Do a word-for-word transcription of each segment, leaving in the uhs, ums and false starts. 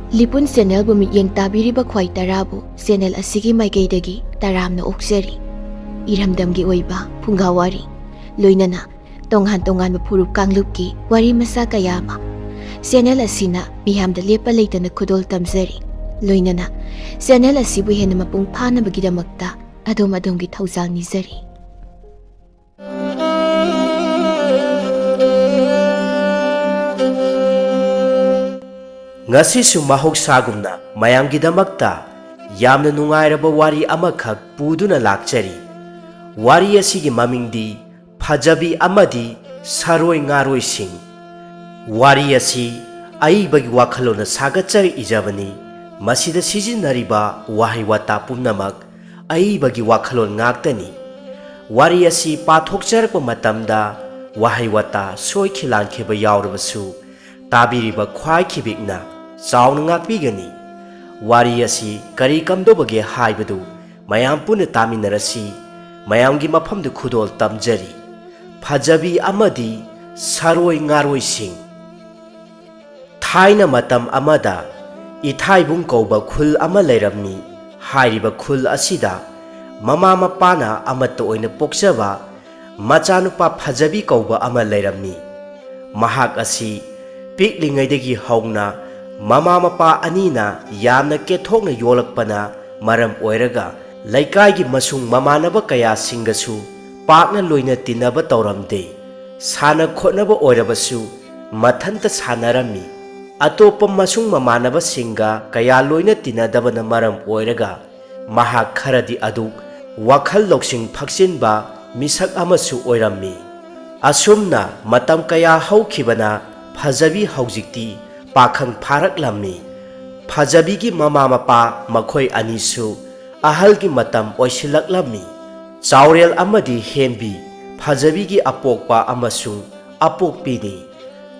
ꯂꯤꯄꯨꯟ ꯆꯦꯅꯦꯜꯕꯨ ꯃꯤꯠꯌꯦꯡ ꯇꯥꯕꯤꯔꯤꯕ ꯈ꯭ꯋꯥꯏ ꯇꯔꯥꯕꯨ ꯆꯦꯅꯦꯜ ꯑꯁꯤꯒꯤ ꯃꯥꯏꯀꯩꯗꯒꯤ ꯇꯔꯥꯝꯅ ꯑꯣꯛꯆꯔꯤ꯫ ꯏꯔꯝꯗꯝꯒꯤ ꯑꯣꯏꯕ ꯐꯨꯡꯒꯥ ꯋꯥꯔꯤ, ꯂꯣꯏꯅꯅ ꯇꯣꯉꯥꯟ ꯇꯣꯉꯥꯟꯕ ꯐꯨꯔꯨꯞ ꯀꯥꯡꯂꯨꯞꯀꯤ ꯋꯥꯔꯤ ꯃꯆꯥ ꯀꯌꯥ ꯑꯃ ꯆꯦꯅꯦꯜ ꯑꯁꯤꯅ ꯃꯤꯌꯥꯝꯗ ꯂꯦꯞꯄ ꯂꯩꯇꯅ ꯈꯨꯗꯣꯜ ꯇꯝꯖꯔꯤ꯫ ꯂꯣꯏꯅꯅ ꯆꯦꯅꯦꯜ ꯑꯁꯤꯕꯨ ꯍꯦꯟꯅ ꯃꯄꯨꯡ ꯐꯥꯅꯕꯒꯤꯗꯃꯛꯇ ꯑꯗꯣꯝ ꯑꯗꯣꯝꯒꯤ ꯊꯧꯖꯥꯜ ꯅꯤꯖꯔꯤ꯫ ꯉꯁꯤꯁꯨ ꯃꯍꯧꯁꯥꯒꯨꯝꯅ ꯃꯌꯥꯝꯒꯤꯗꯃꯛꯇ ꯌꯥꯝꯅ ꯅꯨꯡꯉꯥꯏꯔꯕ ꯋꯥꯔꯤ ꯑꯃꯈꯛ ꯄꯨꯗꯨꯅ ꯂꯥꯛꯆꯔꯤ꯫ ꯋꯥꯔꯤ ꯑꯁꯤꯒꯤ ꯃꯃꯤꯡꯗꯤ ꯐꯖꯕꯤ ꯑꯃꯗꯤ ꯁꯥꯔꯣꯏ ꯉꯥꯔꯣꯏꯁꯤꯡ꯫ ꯋꯥꯔꯤ ꯑꯁꯤ ꯑꯏꯕꯒꯤ ꯋꯥꯈꯜꯂꯣꯟꯅ ꯁꯥꯒꯠꯆꯔ ꯏꯖꯕꯅꯤ꯫ ꯃꯁꯤꯗ ꯁꯤꯖꯤꯟꯅꯔꯤꯕ ꯋꯥꯍꯩ ꯋꯥꯇꯥ ꯄꯨꯝꯅꯃꯛ ꯑꯏꯕꯒꯤ ꯋꯥꯈꯜꯂꯣꯟ ꯉꯥꯛꯇꯅꯤ꯫ ꯋꯥꯔꯤ ꯑꯁꯤ ꯄꯥꯊꯣꯛꯆꯔꯛꯄ ꯃꯇꯝꯗ ꯋꯥꯍꯩ ꯋꯥꯇꯥ ꯁꯣꯏꯈꯤ ꯂꯥꯟꯈꯤꯕ ꯌꯥꯎꯔꯕꯁꯨ ꯇꯥꯕꯤꯔꯤꯕ ꯈ꯭ꯋꯥꯏ ꯈꯤꯕꯤꯛꯅ ꯆꯥꯎꯅ ꯉꯥꯛꯄꯤꯒꯅꯤ꯫ ꯋꯥꯔꯤ ꯑꯁꯤ ꯀꯔꯤ ꯀꯝꯗꯧꯕꯒꯦ ꯍꯥꯏꯕꯗꯨ ꯃꯌꯥꯝ ꯄꯨꯟꯅ ꯇꯥꯃꯤꯟꯅꯔꯁꯤ꯫ ꯃꯌꯥꯝꯒꯤ ꯃꯐꯝꯗ ꯈꯨꯗꯣꯜ ꯇꯝꯖꯔꯤ꯫ ꯐꯖꯕꯤ ꯑꯃꯗꯤ ꯁꯥꯔꯣꯏ ꯉꯥꯔꯣꯏꯁꯤꯡ꯫ ꯊꯥꯏꯅ ꯃꯇꯝ ꯑꯃꯗ ꯏꯊꯥꯏꯕꯨꯡ ꯀꯧꯕ ꯈꯨꯜ ꯑꯃ ꯂꯩꯔꯝꯃꯤ꯫ ꯍꯥꯏꯔꯤꯕ ꯈꯨꯜ ꯑꯁꯤꯗ ꯃꯃꯥ ꯃꯄꯥꯅ ꯑꯃꯠꯇ ꯑꯣꯏꯅ ꯄꯣꯛꯆꯕ ꯃꯆꯥꯅꯨꯄꯥ ꯐꯖꯕꯤ ꯀꯧꯕ ꯑꯃ ꯂꯩꯔꯝꯃꯤ꯫ ꯃꯍꯥꯛ ꯑꯁꯤ ꯄꯤꯛꯂꯤꯉꯩꯗꯒꯤ ꯍꯧꯅ ꯃꯃꯥ ꯃꯄꯥ ꯑꯅꯤꯅ ꯌꯥꯝꯅ ꯀꯦꯊꯣꯛꯅ ꯌꯣꯛꯂꯛꯄꯅ ꯃꯔꯝ ꯑꯣꯏꯔꯒ ꯂꯩꯀꯥꯏꯒꯤ ꯃꯁꯨꯡ ꯃꯃꯥꯟꯅꯕ ꯀꯌꯥꯁꯤꯡꯒꯁꯨ ꯄꯥꯛꯅ ꯂꯣꯏꯅ ꯇꯤꯟꯅꯕ ꯇꯧꯔꯝꯗꯦ꯫ ꯁꯥꯟꯅ ꯈꯣꯠꯅꯕ ꯑꯣꯏꯔꯕꯁꯨ ꯃꯊꯟꯇ ꯁꯥꯟꯅꯔꯝꯃꯤ꯫ ꯑꯇꯣꯞꯄ ꯃꯁꯨꯡ ꯃꯃꯥꯟꯅꯕꯁꯤꯡꯒ ꯀꯌꯥ ꯂꯣꯏꯅ ꯇꯤꯟꯅꯗꯕꯅ ꯃꯔꯝ ꯑꯣꯏꯔꯒ ꯃꯍꯥꯛ ꯈꯔꯗꯤ ꯑꯗꯨꯛ ꯋꯥꯈꯜ ꯂꯧꯁꯤꯡ ꯐꯛꯆꯤꯟꯕ ꯃꯤꯁꯛ ꯑꯃꯁꯨ ꯑꯣꯏꯔꯝꯃꯤ꯫ ꯑꯁꯨꯝꯅ ꯃꯇꯝ ꯀꯌꯥ ꯍꯧꯈꯤꯕꯅ ꯐꯖꯕꯤ ꯍꯧꯖꯤꯛꯇꯤ ꯄꯥꯈꯪ ꯐꯥꯔꯛꯂꯝꯃꯤ꯫ ꯐꯖꯕꯤꯒꯤ ꯃꯃꯥ ꯃꯄꯥ ꯃꯈꯣꯏ ꯑꯅꯤꯁꯨ ꯑꯍꯜꯒꯤ ꯃꯇꯝ ꯑꯣꯏꯁꯤꯜꯂꯛꯂꯝꯃꯤ꯫ ꯆꯥꯎꯔꯦꯜ ꯑꯃꯗꯤ ꯍꯦꯟꯕꯤ ꯐꯖꯕꯤꯒꯤ ꯑꯄꯣꯛꯄ ꯑꯃꯁꯨꯡ ꯑꯄꯣꯛꯄꯤꯅꯤ꯫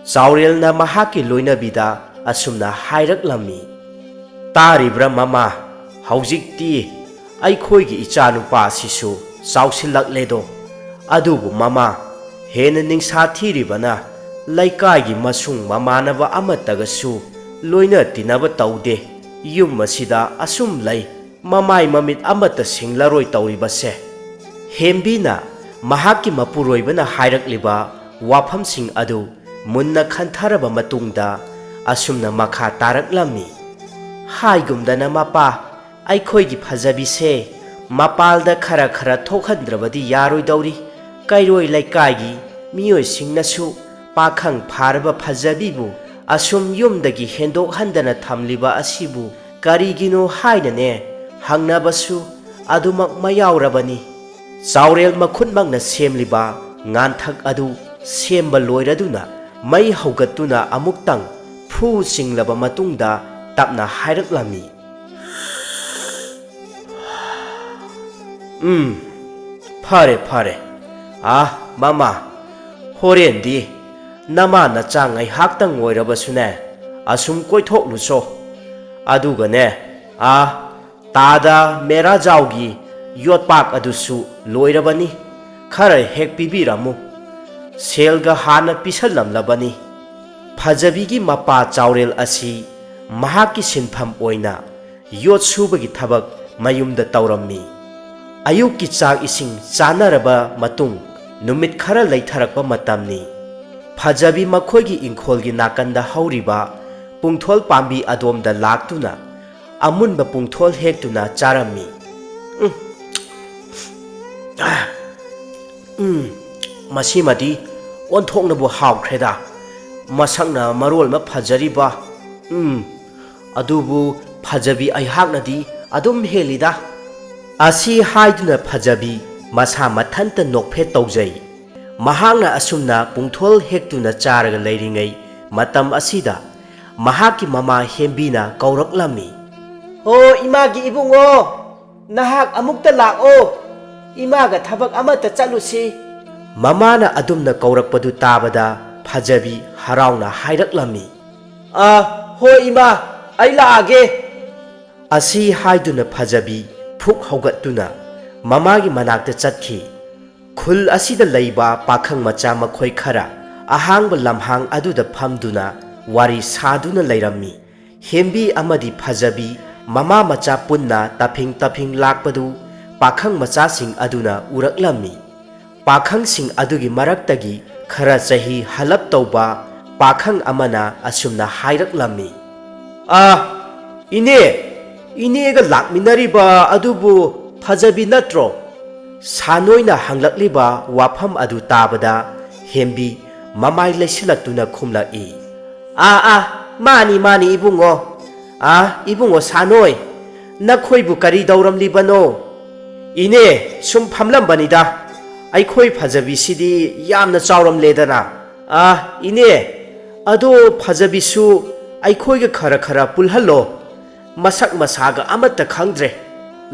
ꯆꯥꯎꯔꯦꯜꯅ ꯃꯍꯥꯛꯀꯤ ꯂꯣꯏꯅꯕꯤꯗ ꯑꯁꯨꯝꯅ ꯍꯥꯏꯔꯛꯂꯝꯃꯤ, "ꯇꯥꯔꯤꯕ꯭ꯔꯥ ꯃꯃꯥ? ꯍꯧꯖꯤꯛꯇꯤ ꯑꯩꯈꯣꯏꯒꯤ ꯏꯆꯥꯅꯨꯄꯥꯁꯤꯁꯨ ꯆꯥꯎꯁꯤꯜꯂꯛꯂꯦꯗꯣ꯫ ꯑꯗꯨꯕꯨ ꯃꯃꯥ, ꯍꯦꯟꯅ ꯅꯤꯡꯁꯥ ꯊꯤꯔꯤꯕꯅ ꯂꯩꯀꯥꯏꯒꯤ ꯃꯁꯨꯡ ꯃꯃꯥꯟꯅꯕ ꯑꯃꯠꯇꯒꯁꯨ ꯂꯣꯏꯅ ꯇꯤꯟꯅꯕ ꯇꯧꯗꯦ꯫ ꯌꯨꯝ ꯑꯁꯤꯗ ꯑꯁꯨꯝ ꯂꯩ, ꯃꯃꯥꯏ ꯃꯃꯤꯠ ꯑꯃꯠꯇ ꯁꯤꯡꯂꯔꯣꯏ ꯇꯧꯔꯤꯕꯁꯦ꯫ ꯍꯦꯝꯕꯤꯅ ꯃꯍꯥꯛꯀꯤ ꯃꯄꯨꯔꯣꯏꯕꯅ ꯍꯥꯏꯔꯛꯂꯤꯕ ꯋꯥꯐꯝꯁꯤꯡ ꯑꯗꯨ ꯃꯨꯟꯅ ꯈꯟꯊꯔꯕ ꯃꯇꯨꯡꯗ ꯑꯁꯨꯝꯅ ꯃꯈꯥ ꯇꯥꯔꯛꯂꯝꯃꯤ꯫ ꯍꯥꯏꯒꯨꯝꯗꯅ ꯃꯄꯥ, ꯑꯩꯈꯣꯏꯒꯤ ꯐꯖꯕꯤꯁꯦ ꯃꯄꯥꯜꯗ ꯈꯔ ꯈꯔ ꯊꯣꯛꯍꯟꯗ꯭ꯔꯕꯗꯤ ꯌꯥꯔꯣꯏꯗꯧꯔꯤ꯫ ꯀꯩꯔꯣꯏ ꯂꯩꯀꯥꯏꯒꯤ ꯃꯤꯑꯣꯏꯁꯤꯡꯅꯁꯨ ꯄꯥꯈꯪ ꯐꯥꯔꯕ ꯐꯖꯕꯤꯕꯨ ꯑꯁꯨꯝ ꯌꯨꯝꯗꯒꯤ ꯍꯦꯟꯗꯣꯛꯍꯟꯗꯅ ꯊꯝꯂꯤꯕ ꯑꯁꯤꯕꯨ ꯀꯔꯤꯒꯤꯅꯣ ꯍꯥꯏꯅꯅꯦ ꯍꯪꯅꯕꯁꯨ ꯑꯗꯨꯃꯛ ꯃꯌꯥꯎꯔꯕꯅꯤ꯫ ꯆꯥꯎꯔꯦꯜ ꯃꯈꯨꯠꯃꯛꯅ ꯁꯦꯝꯂꯤꯕ ꯉꯥꯟꯊꯛ ꯑꯗꯨ ꯁꯦꯝꯕ ꯂꯣꯏꯔꯗꯨꯅ ꯃꯩ ꯍꯧꯒꯠꯇꯨꯅ ꯑꯃꯨꯛꯇꯪ ꯐꯨ ꯆꯤꯡꯂꯕ ꯃꯇꯨꯡꯗ ꯇꯞꯅ ꯍꯥꯏꯔꯛꯂꯝꯃꯤ꯫ ꯎꯝ, ꯐꯔꯦ, ꯐꯔꯦ꯫ ꯑꯥ, ꯃꯃꯥ, ꯍꯣꯔꯦꯟꯗꯤ ꯅꯃꯥ ꯅꯆꯥ ꯉꯥꯏꯍꯥꯛꯇꯪ ꯑꯣꯏꯔꯕꯁꯨꯅꯦ, ꯑꯁꯨꯝ ꯀꯣꯏꯊꯣꯛꯂꯨꯁꯣ꯫ ꯑꯗꯨꯒꯅꯦ, ꯑꯥ, ꯇꯥꯗ ꯃꯦꯔꯥꯖꯥꯎꯒꯤ ꯌꯣꯠꯄꯥꯛ ꯑꯗꯨꯁꯨ ꯂꯣꯏꯔꯕꯅꯤ, ꯈꯔ ꯍꯦꯛ ꯄꯤꯕꯤꯔꯝꯃꯨ꯫ ꯁꯦꯜꯒ ꯍꯥꯟꯅ ꯄꯤꯁꯜꯂꯝꯂꯕꯅꯤ꯫ ꯐꯖꯕꯤꯒꯤ ꯃꯄꯥ ꯆꯥꯎꯔꯦꯜ ꯑꯁꯤ ꯃꯍꯥꯛꯀꯤ ꯁꯤꯟꯐꯝ ꯑꯣꯏꯅ ꯌꯣꯠ ꯁꯨꯕꯒꯤ ꯊꯕꯛ ꯃꯌꯨꯝꯗ ꯇꯧꯔꯝꯃꯤ꯫ ꯑꯌꯨꯛꯀꯤ ꯆꯥꯛ ꯏꯁꯤꯡ ꯆꯥꯅꯔꯕ ꯃꯇꯨꯡ ꯅꯨꯃꯤꯠ ꯈꯔ ꯂꯩꯊꯔꯛꯄ ꯃꯇꯝꯅꯤ꯫ ꯐꯖꯕꯤ ꯃꯈꯣꯏꯒꯤ ꯏꯪꯈꯣꯜꯒꯤ ꯅꯥꯀꯟꯗ ꯍꯧꯔꯤꯕ ꯄꯨꯡꯊꯣꯜ ꯄꯥꯝꯕꯤ ꯑꯗꯣꯝꯗ ꯂꯥꯛꯇꯨꯅ ꯑꯃꯨꯟꯕ ꯄꯨꯡꯊꯣꯜ ꯍꯦꯛꯇꯨꯅ ꯆꯥꯔꯝꯃꯤ꯫ ꯎꯝ꯫ ꯎꯝ, ꯃꯁꯤꯃꯗꯤ ꯑꯣꯟꯊꯣꯛꯅꯕꯨ ꯍꯥꯎꯈ꯭ꯔꯦꯗ꯫ ꯃꯁꯛꯅ ꯃꯔꯣꯜ ꯑꯃ ꯐꯖꯔꯤꯕ꯫ ꯎꯝ, ꯑꯗꯨꯕꯨ ꯐꯖꯕꯤ ꯑꯩꯍꯥꯛꯅꯗꯤ ꯑꯗꯨꯝ ꯍꯦꯜꯂꯤꯗ꯫ ꯑꯁꯤ ꯍꯥꯏꯗꯨꯅ ꯐꯖꯕꯤ ꯃꯁꯥ ꯃꯊꯟꯇ ꯅꯣꯛꯐꯦꯠ ꯇꯧꯖꯩ꯫ ꯃꯍꯥꯛꯅ ꯑꯁꯨꯝꯅ ꯄꯨꯡꯊꯣꯜ ꯍꯦꯛꯇꯨꯅ ꯆꯥꯔꯒ ꯂꯩꯔꯤꯉꯩ ꯃꯇꯝ ꯑꯁꯤꯗ ꯃꯍꯥꯛꯀꯤ ꯃꯃꯥ ꯍꯦꯝꯕꯤꯅ ꯀꯧꯔꯛꯂꯝꯃꯤ꯫ "ꯍꯣ, ꯏꯃꯥꯒꯤ ꯏꯕꯨꯡꯉꯣ, ꯅꯍꯥꯛ ꯑꯃꯨꯛꯇ ꯂꯥꯛꯑꯣ꯫ ꯏꯃꯥꯒ ꯊꯕꯛ ꯑꯃꯠꯇ ꯆꯠꯂꯨꯁꯤ꯫" ꯃꯃꯥꯅ ꯑꯗꯨꯝꯅ ꯀꯧꯔꯛꯄꯗꯨ ꯇꯥꯕꯗ ꯐꯖꯕꯤ ꯍꯔꯥꯎꯅ ꯍꯥꯏꯔꯛꯂꯝꯃꯤ꯫ "ꯑ, ꯍꯣꯏ ꯏꯃꯥ, ꯑꯩ ꯂꯥꯛꯑꯒꯦ꯫" ꯑꯁꯤ ꯍꯥꯏꯗꯨꯅ ꯐꯖꯕꯤ ꯐꯨꯛ ꯍꯧꯒꯠꯇꯨꯅ ꯃꯃꯥꯒꯤ ꯃꯅꯥꯛꯇ ꯆꯠꯈꯤ꯫ ꯈꯨꯜ ꯑꯁꯤꯗ ꯂꯩꯕ ꯄꯥꯈꯪ ꯃꯆꯥ ꯃꯈꯣꯏ ꯈꯔ ꯑꯍꯥꯡꯕ ꯂꯝꯍꯥꯡ ꯑꯗꯨꯗ ꯐꯝꯗꯨꯅ ꯋꯥꯔꯤ ꯁꯥꯗꯨꯅ ꯂꯩꯔꯝꯃꯤ꯫ ꯍꯦꯝꯕꯤ ꯑꯃꯗꯤ ꯐꯖꯕꯤ ꯃꯃꯥ ꯃꯆꯥ ꯄꯨꯟꯅ ꯇꯥꯐꯤꯡ ꯇꯥꯐꯤꯡ ꯂꯥꯛꯄꯗꯨ ꯄꯥꯈꯪ ꯃꯆꯥꯁꯤꯡ ꯑꯗꯨꯅ ꯎꯔꯛꯂꯝꯃꯤ꯫ ꯄꯥꯈꯪꯁꯤꯡ ꯑꯗꯨꯒꯤ ꯃꯔꯛꯇꯒꯤ ꯈꯔ ꯆꯍꯤ ꯍꯜꯂꯞ ꯇꯧꯕ ꯄꯥꯈꯪ ꯑꯃꯅ ꯑꯁꯨꯝꯅ ꯍꯥꯏꯔꯛꯂꯝꯃꯤ, "ꯑꯥ, ꯏꯅꯦ, ꯏꯅꯦꯒ ꯂꯥꯛꯃꯤꯟꯅꯔꯤꯕ ꯑꯗꯨꯕꯨ ꯐꯖꯕꯤ ꯅꯠꯇ꯭ꯔꯣ?" ꯁꯥꯅꯣꯏꯅ ꯍꯪꯂꯛꯂꯤꯕ ꯋꯥꯐꯝ ꯑꯗꯨ ꯇꯥꯕꯗ ꯍꯦꯝꯕꯤ ꯃꯃꯥꯏ ꯂꯩꯁꯤꯜꯂꯛꯇꯨꯅ ꯈꯨꯝꯂꯛꯏ, "ꯑꯥ, ꯑꯥ, ꯃꯥꯅꯤ, ꯃꯥꯅꯤ, ꯏꯕꯨꯡꯉꯣ꯫ ꯑꯥ, ꯏꯕꯨꯡꯉꯣ ꯁꯥꯅꯣꯏ, ꯅꯈꯣꯏꯕꯨ ꯀꯔꯤ ꯇꯧꯔꯝꯂꯤꯕꯅꯣ?" "ꯏꯅꯦ, ꯁꯨꯝ ꯐꯝꯂꯝꯕꯅꯤꯗ꯫ ꯑꯩꯈꯣꯏ ꯐꯖꯕꯤꯁꯤꯗꯤ ꯌꯥꯝꯅ ꯆꯥꯎꯔꯝꯂꯦꯗꯅ꯫ ꯑꯥ, ꯏꯅꯦ, ꯑꯗꯣ ꯐꯖꯕꯤꯁꯨ ꯑꯩꯈꯣꯏꯒ ꯈꯔ ꯈꯔ ꯄꯨꯜꯍꯜꯂꯣ꯫ ꯃꯁꯛ ꯃꯁꯥꯒ ꯑꯃꯠꯇ ꯈꯪꯗ꯭ꯔꯦ꯫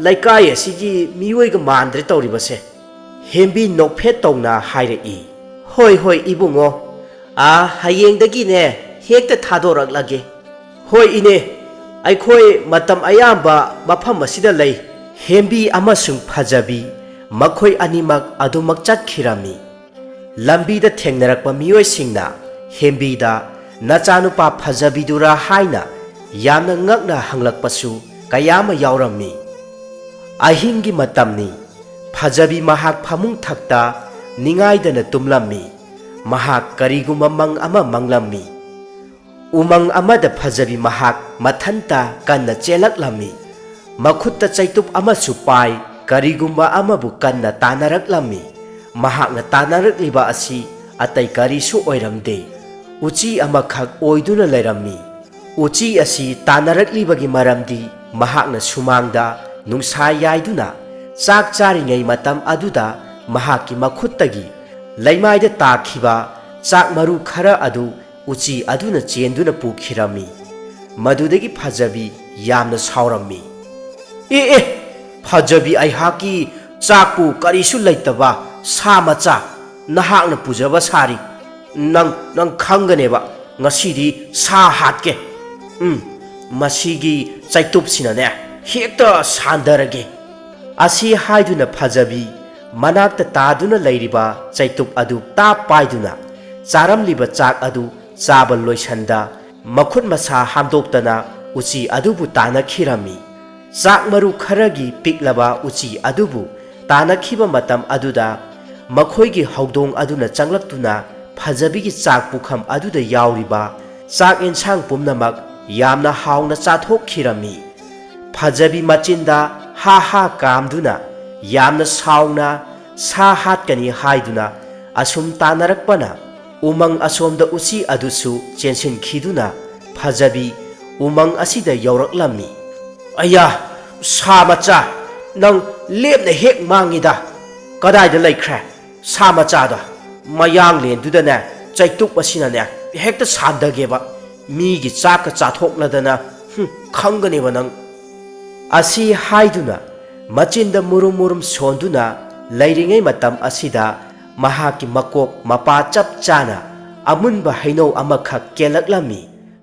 ꯂꯩꯀꯥꯏ ꯑꯁꯤꯒꯤ ꯃꯤꯑꯣꯏꯒ ꯃꯥꯟꯗ꯭ꯔꯦ ꯇꯧꯔꯤꯕꯁꯦ꯫" ꯍꯦꯝꯕꯤ ꯅꯣꯛꯐꯦꯠ ꯇꯧꯅ ꯍꯥꯏꯔꯛꯏ, "ꯍꯣꯏ, ꯍꯣꯏ, ꯏꯕꯨꯡꯉꯣ꯫ ꯑꯥ, ꯍꯌꯦꯡꯗꯒꯤꯅꯦ ꯍꯦꯛꯇ ꯊꯥꯗꯣꯔꯛꯂꯒꯦ꯫" "ꯍꯣꯏ, ꯏꯅꯦ, ꯑꯩꯈꯣꯏ ꯃꯇꯝ ꯑꯌꯥꯝꯕ ꯃꯐꯝ ꯑꯁꯤꯗ ꯂꯩ꯫" ꯍꯦꯝꯕꯤ ꯑꯃꯁꯨꯡ ꯐꯖꯕꯤ ꯃꯈꯣꯏ ꯑꯅꯤꯃꯛ ꯑꯗꯨꯃꯛ ꯆꯠꯈꯤꯔꯝꯃꯤ꯫ ꯂꯝꯕꯤꯗ ꯊꯦꯡꯅꯔꯛꯄ ꯃꯤꯑꯣꯏꯁꯤꯡꯅ ꯍꯦꯝꯕꯤꯗ "ꯅꯆꯥꯅꯨꯄꯥ ꯐꯖꯕꯤꯗꯨꯔꯥ?" ꯍꯥꯏꯅ ꯌꯥꯝꯅ ꯉꯛꯅ ꯍꯪꯂꯛꯄꯁꯨ ꯀꯌꯥ ꯑꯃ ꯌꯥꯎꯔꯝꯃꯤ꯫ ꯑꯍꯤꯡꯒꯤ ꯃꯇꯝꯅꯤ꯫ ꯐꯖꯕꯤ ꯃꯍꯥꯛ ꯐꯃꯨꯡ ꯊꯛꯇ ꯅꯤꯡꯉꯥꯏꯗꯅ ꯇꯨꯝꯂꯝꯃꯤ꯫ ꯃꯍꯥꯛ ꯀꯔꯤꯒꯨꯝꯕ ꯃꯪ ꯑꯃ ꯃꯪꯂꯝꯃꯤ꯫ ꯎꯃꯪ ꯑꯃꯗ ꯐꯖꯕꯤ ꯃꯍꯥꯛ ꯃꯊꯟꯇ ꯀꯟꯅ ꯆꯦꯜꯂꯛꯂꯝꯃꯤ꯫ ꯃꯈꯨꯠꯇ ꯆꯩꯇꯨꯞ ꯑꯃꯁꯨ ꯄꯥꯏ, ꯀꯔꯤꯒꯨꯝꯕ ꯑꯃꯕꯨ ꯀꯟꯅ ꯇꯥꯟꯅꯔꯛꯂꯝꯃꯤ꯫ ꯃꯍꯥꯛꯅ ꯇꯥꯟꯅꯔꯛꯂꯤꯕ ꯑꯁꯤ ꯑꯇꯩ ꯀꯔꯤꯁꯨ ꯑꯣꯏꯔꯝꯗꯦ, ꯎꯆꯤ ꯑꯃꯈꯛ ꯑꯣꯏꯗꯨꯅ ꯂꯩꯔꯝꯃꯤ꯫ ꯎꯆꯤ ꯑꯁꯤ ꯇꯥꯟꯅꯔꯛꯂꯤꯕꯒꯤ ꯃꯔꯝꯗꯤ ꯃꯍꯥꯛꯅ ꯁꯨꯃꯥꯡꯗ ꯅꯨꯡꯁꯥ ꯌꯥꯏꯗꯨꯅ ꯆꯥꯛ ꯆꯥꯔꯤꯉꯩ ꯃꯇꯝ ꯑꯗꯨꯗ ꯃꯍꯥꯛꯀꯤ ꯃꯈꯨꯠꯇꯒꯤ ꯂꯩꯃꯥꯏꯗ ꯇꯥꯈꯤꯕ ꯆꯥꯛ ꯃꯔꯨ ꯈꯔ ꯑꯗꯨ ꯎꯆꯤ ꯑꯗꯨꯅ ꯆꯦꯟꯗꯨꯅ ꯄꯨꯈꯤꯔꯝꯃꯤ꯫ ꯃꯗꯨꯗꯒꯤ ꯐꯖꯕꯤ ꯌꯥꯝꯅ ꯁꯥꯎꯔꯝꯃꯤ꯫ "ꯑꯦ, ꯑꯦ, ꯐꯖꯕꯤ ꯑꯩꯍꯥꯛꯀꯤ ꯆꯥꯛꯄꯨ ꯀꯔꯤꯁꯨ ꯂꯩꯇꯕ ꯁꯥ ꯃꯆꯥ ꯅꯍꯥꯛꯅ ꯄꯨꯖꯕ ꯁꯥꯔꯤ꯫ ꯅꯪ, ꯅꯪ ꯈꯪꯒꯅꯦꯕ, ꯉꯁꯤꯗꯤ ꯁꯥ ꯍꯥꯠꯀꯦ꯫ ꯎꯝ, ꯃꯁꯤꯒꯤ ꯆꯩꯇꯨꯞꯁꯤꯅꯅꯦ ꯍꯦꯛꯇ ꯁꯥꯟꯗꯔꯒꯦ꯫" ꯑꯁꯤ ꯍꯥꯏꯗꯨꯅ ꯐꯖꯕꯤ ꯃꯅꯥꯛꯇ ꯇꯥꯗꯨꯅ ꯂꯩꯔꯤꯕ ꯆꯩꯇꯨꯞ ꯑꯗꯨ ꯇꯥꯞ ꯄꯥꯏꯗꯨꯅ ꯆꯥꯔꯝꯂꯤꯕ ꯆꯥꯛ ꯑꯗꯨ ꯆꯥꯕ ꯂꯣꯏꯁꯟꯗ ꯃꯈꯨꯠ ꯃꯁꯥ ꯍꯥꯝꯗꯣꯛꯇꯅ ꯎꯆꯤ ꯑꯗꯨꯕꯨ ꯇꯥꯟꯅꯈꯤꯔꯝꯃꯤ꯫ ꯆꯥꯛ ꯃꯔꯨ ꯈꯔꯒꯤ ꯄꯤꯛꯂꯕ ꯎꯆꯤ ꯑꯗꯨꯕꯨ ꯇꯥꯟꯅꯈꯤꯕ ꯃꯇꯝ ꯑꯗꯨꯗ ꯃꯈꯣꯏꯒꯤ ꯍꯧꯗꯣꯡ ꯑꯗꯨꯅ ꯆꯪꯂꯛꯇꯨꯅ ꯐꯖꯕꯤꯒꯤ ꯆꯥꯛ ꯄꯨꯈꯝ ꯑꯗꯨꯗ ꯌꯥꯎꯔꯤꯕ ꯆꯥꯛ ꯌꯦꯟꯁꯥꯡ ꯄꯨꯝꯅꯃꯛ ꯌꯥꯝꯅ ꯍꯥꯎꯅ ꯆꯥꯊꯣꯛꯈꯤꯔꯝꯃꯤ꯫ ꯐꯖꯕꯤ ꯃꯆꯤꯟꯗ ꯍꯥ ꯍꯥ ꯀꯥꯝꯗꯨꯅ ꯌꯥꯝꯅ ꯁꯥꯎꯅ ꯁꯥ ꯍꯥꯠꯀꯅꯤ ꯍꯥꯏꯗꯨꯅ ꯑꯁꯨꯝ ꯇꯥꯟꯅꯔꯛꯄꯅ ꯎꯃꯪ ꯑꯁꯣꯝꯗ ꯎꯆꯤ ꯑꯗꯨꯁꯨ ꯆꯦꯟꯁꯤꯟꯈꯤꯗꯨꯅ ꯐꯖꯕꯤ ꯎꯃꯪ ꯑꯁꯤꯗ ꯌꯧꯔꯛꯂꯝꯃꯤ꯫ "ꯑꯌꯥ, ꯁꯥ ꯃꯆꯥ, ꯅꯪ ꯂꯦꯞꯅ ꯍꯦꯛ ꯃꯥꯡꯉꯤꯗ꯫ ꯀꯗꯥꯏꯗ ꯂꯩꯈ꯭ꯔꯦ ꯁꯥ ꯃꯆꯥꯗꯣ? ꯃꯌꯥꯡꯂꯦꯟꯗꯨꯗꯅꯦ ꯆꯩꯇꯨꯞ ꯑꯁꯤꯅꯅꯦ ꯍꯦꯛꯇ ꯁꯥꯟꯗꯒꯦꯕ꯫ ꯃꯤꯒꯤ ꯆꯥꯛꯀ ꯆꯥꯊꯣꯛꯂꯗꯅ, ꯍꯨꯝ, ꯈꯪꯒꯅꯦꯕ ꯅꯪ"꯫ ꯑꯁꯤ ꯍꯥꯏꯗꯨꯅ ꯃꯆꯤꯟꯗ ꯃꯨꯔꯨꯝ ꯃꯨꯔꯨꯝ ꯁꯣꯟꯗꯨꯅ ꯂꯩꯔꯤꯉꯩ ꯃꯇꯝ ꯑꯁꯤꯗ ꯃꯍꯥꯛꯀꯤ ꯃꯀꯣꯛ ꯃꯄꯥ ꯆꯞ ꯆꯥꯅ ꯑꯃꯨꯟꯕ ꯍꯩꯅꯧ ꯑꯃꯈꯛ ꯀꯦꯜꯂꯛꯂꯝꯃꯤ꯫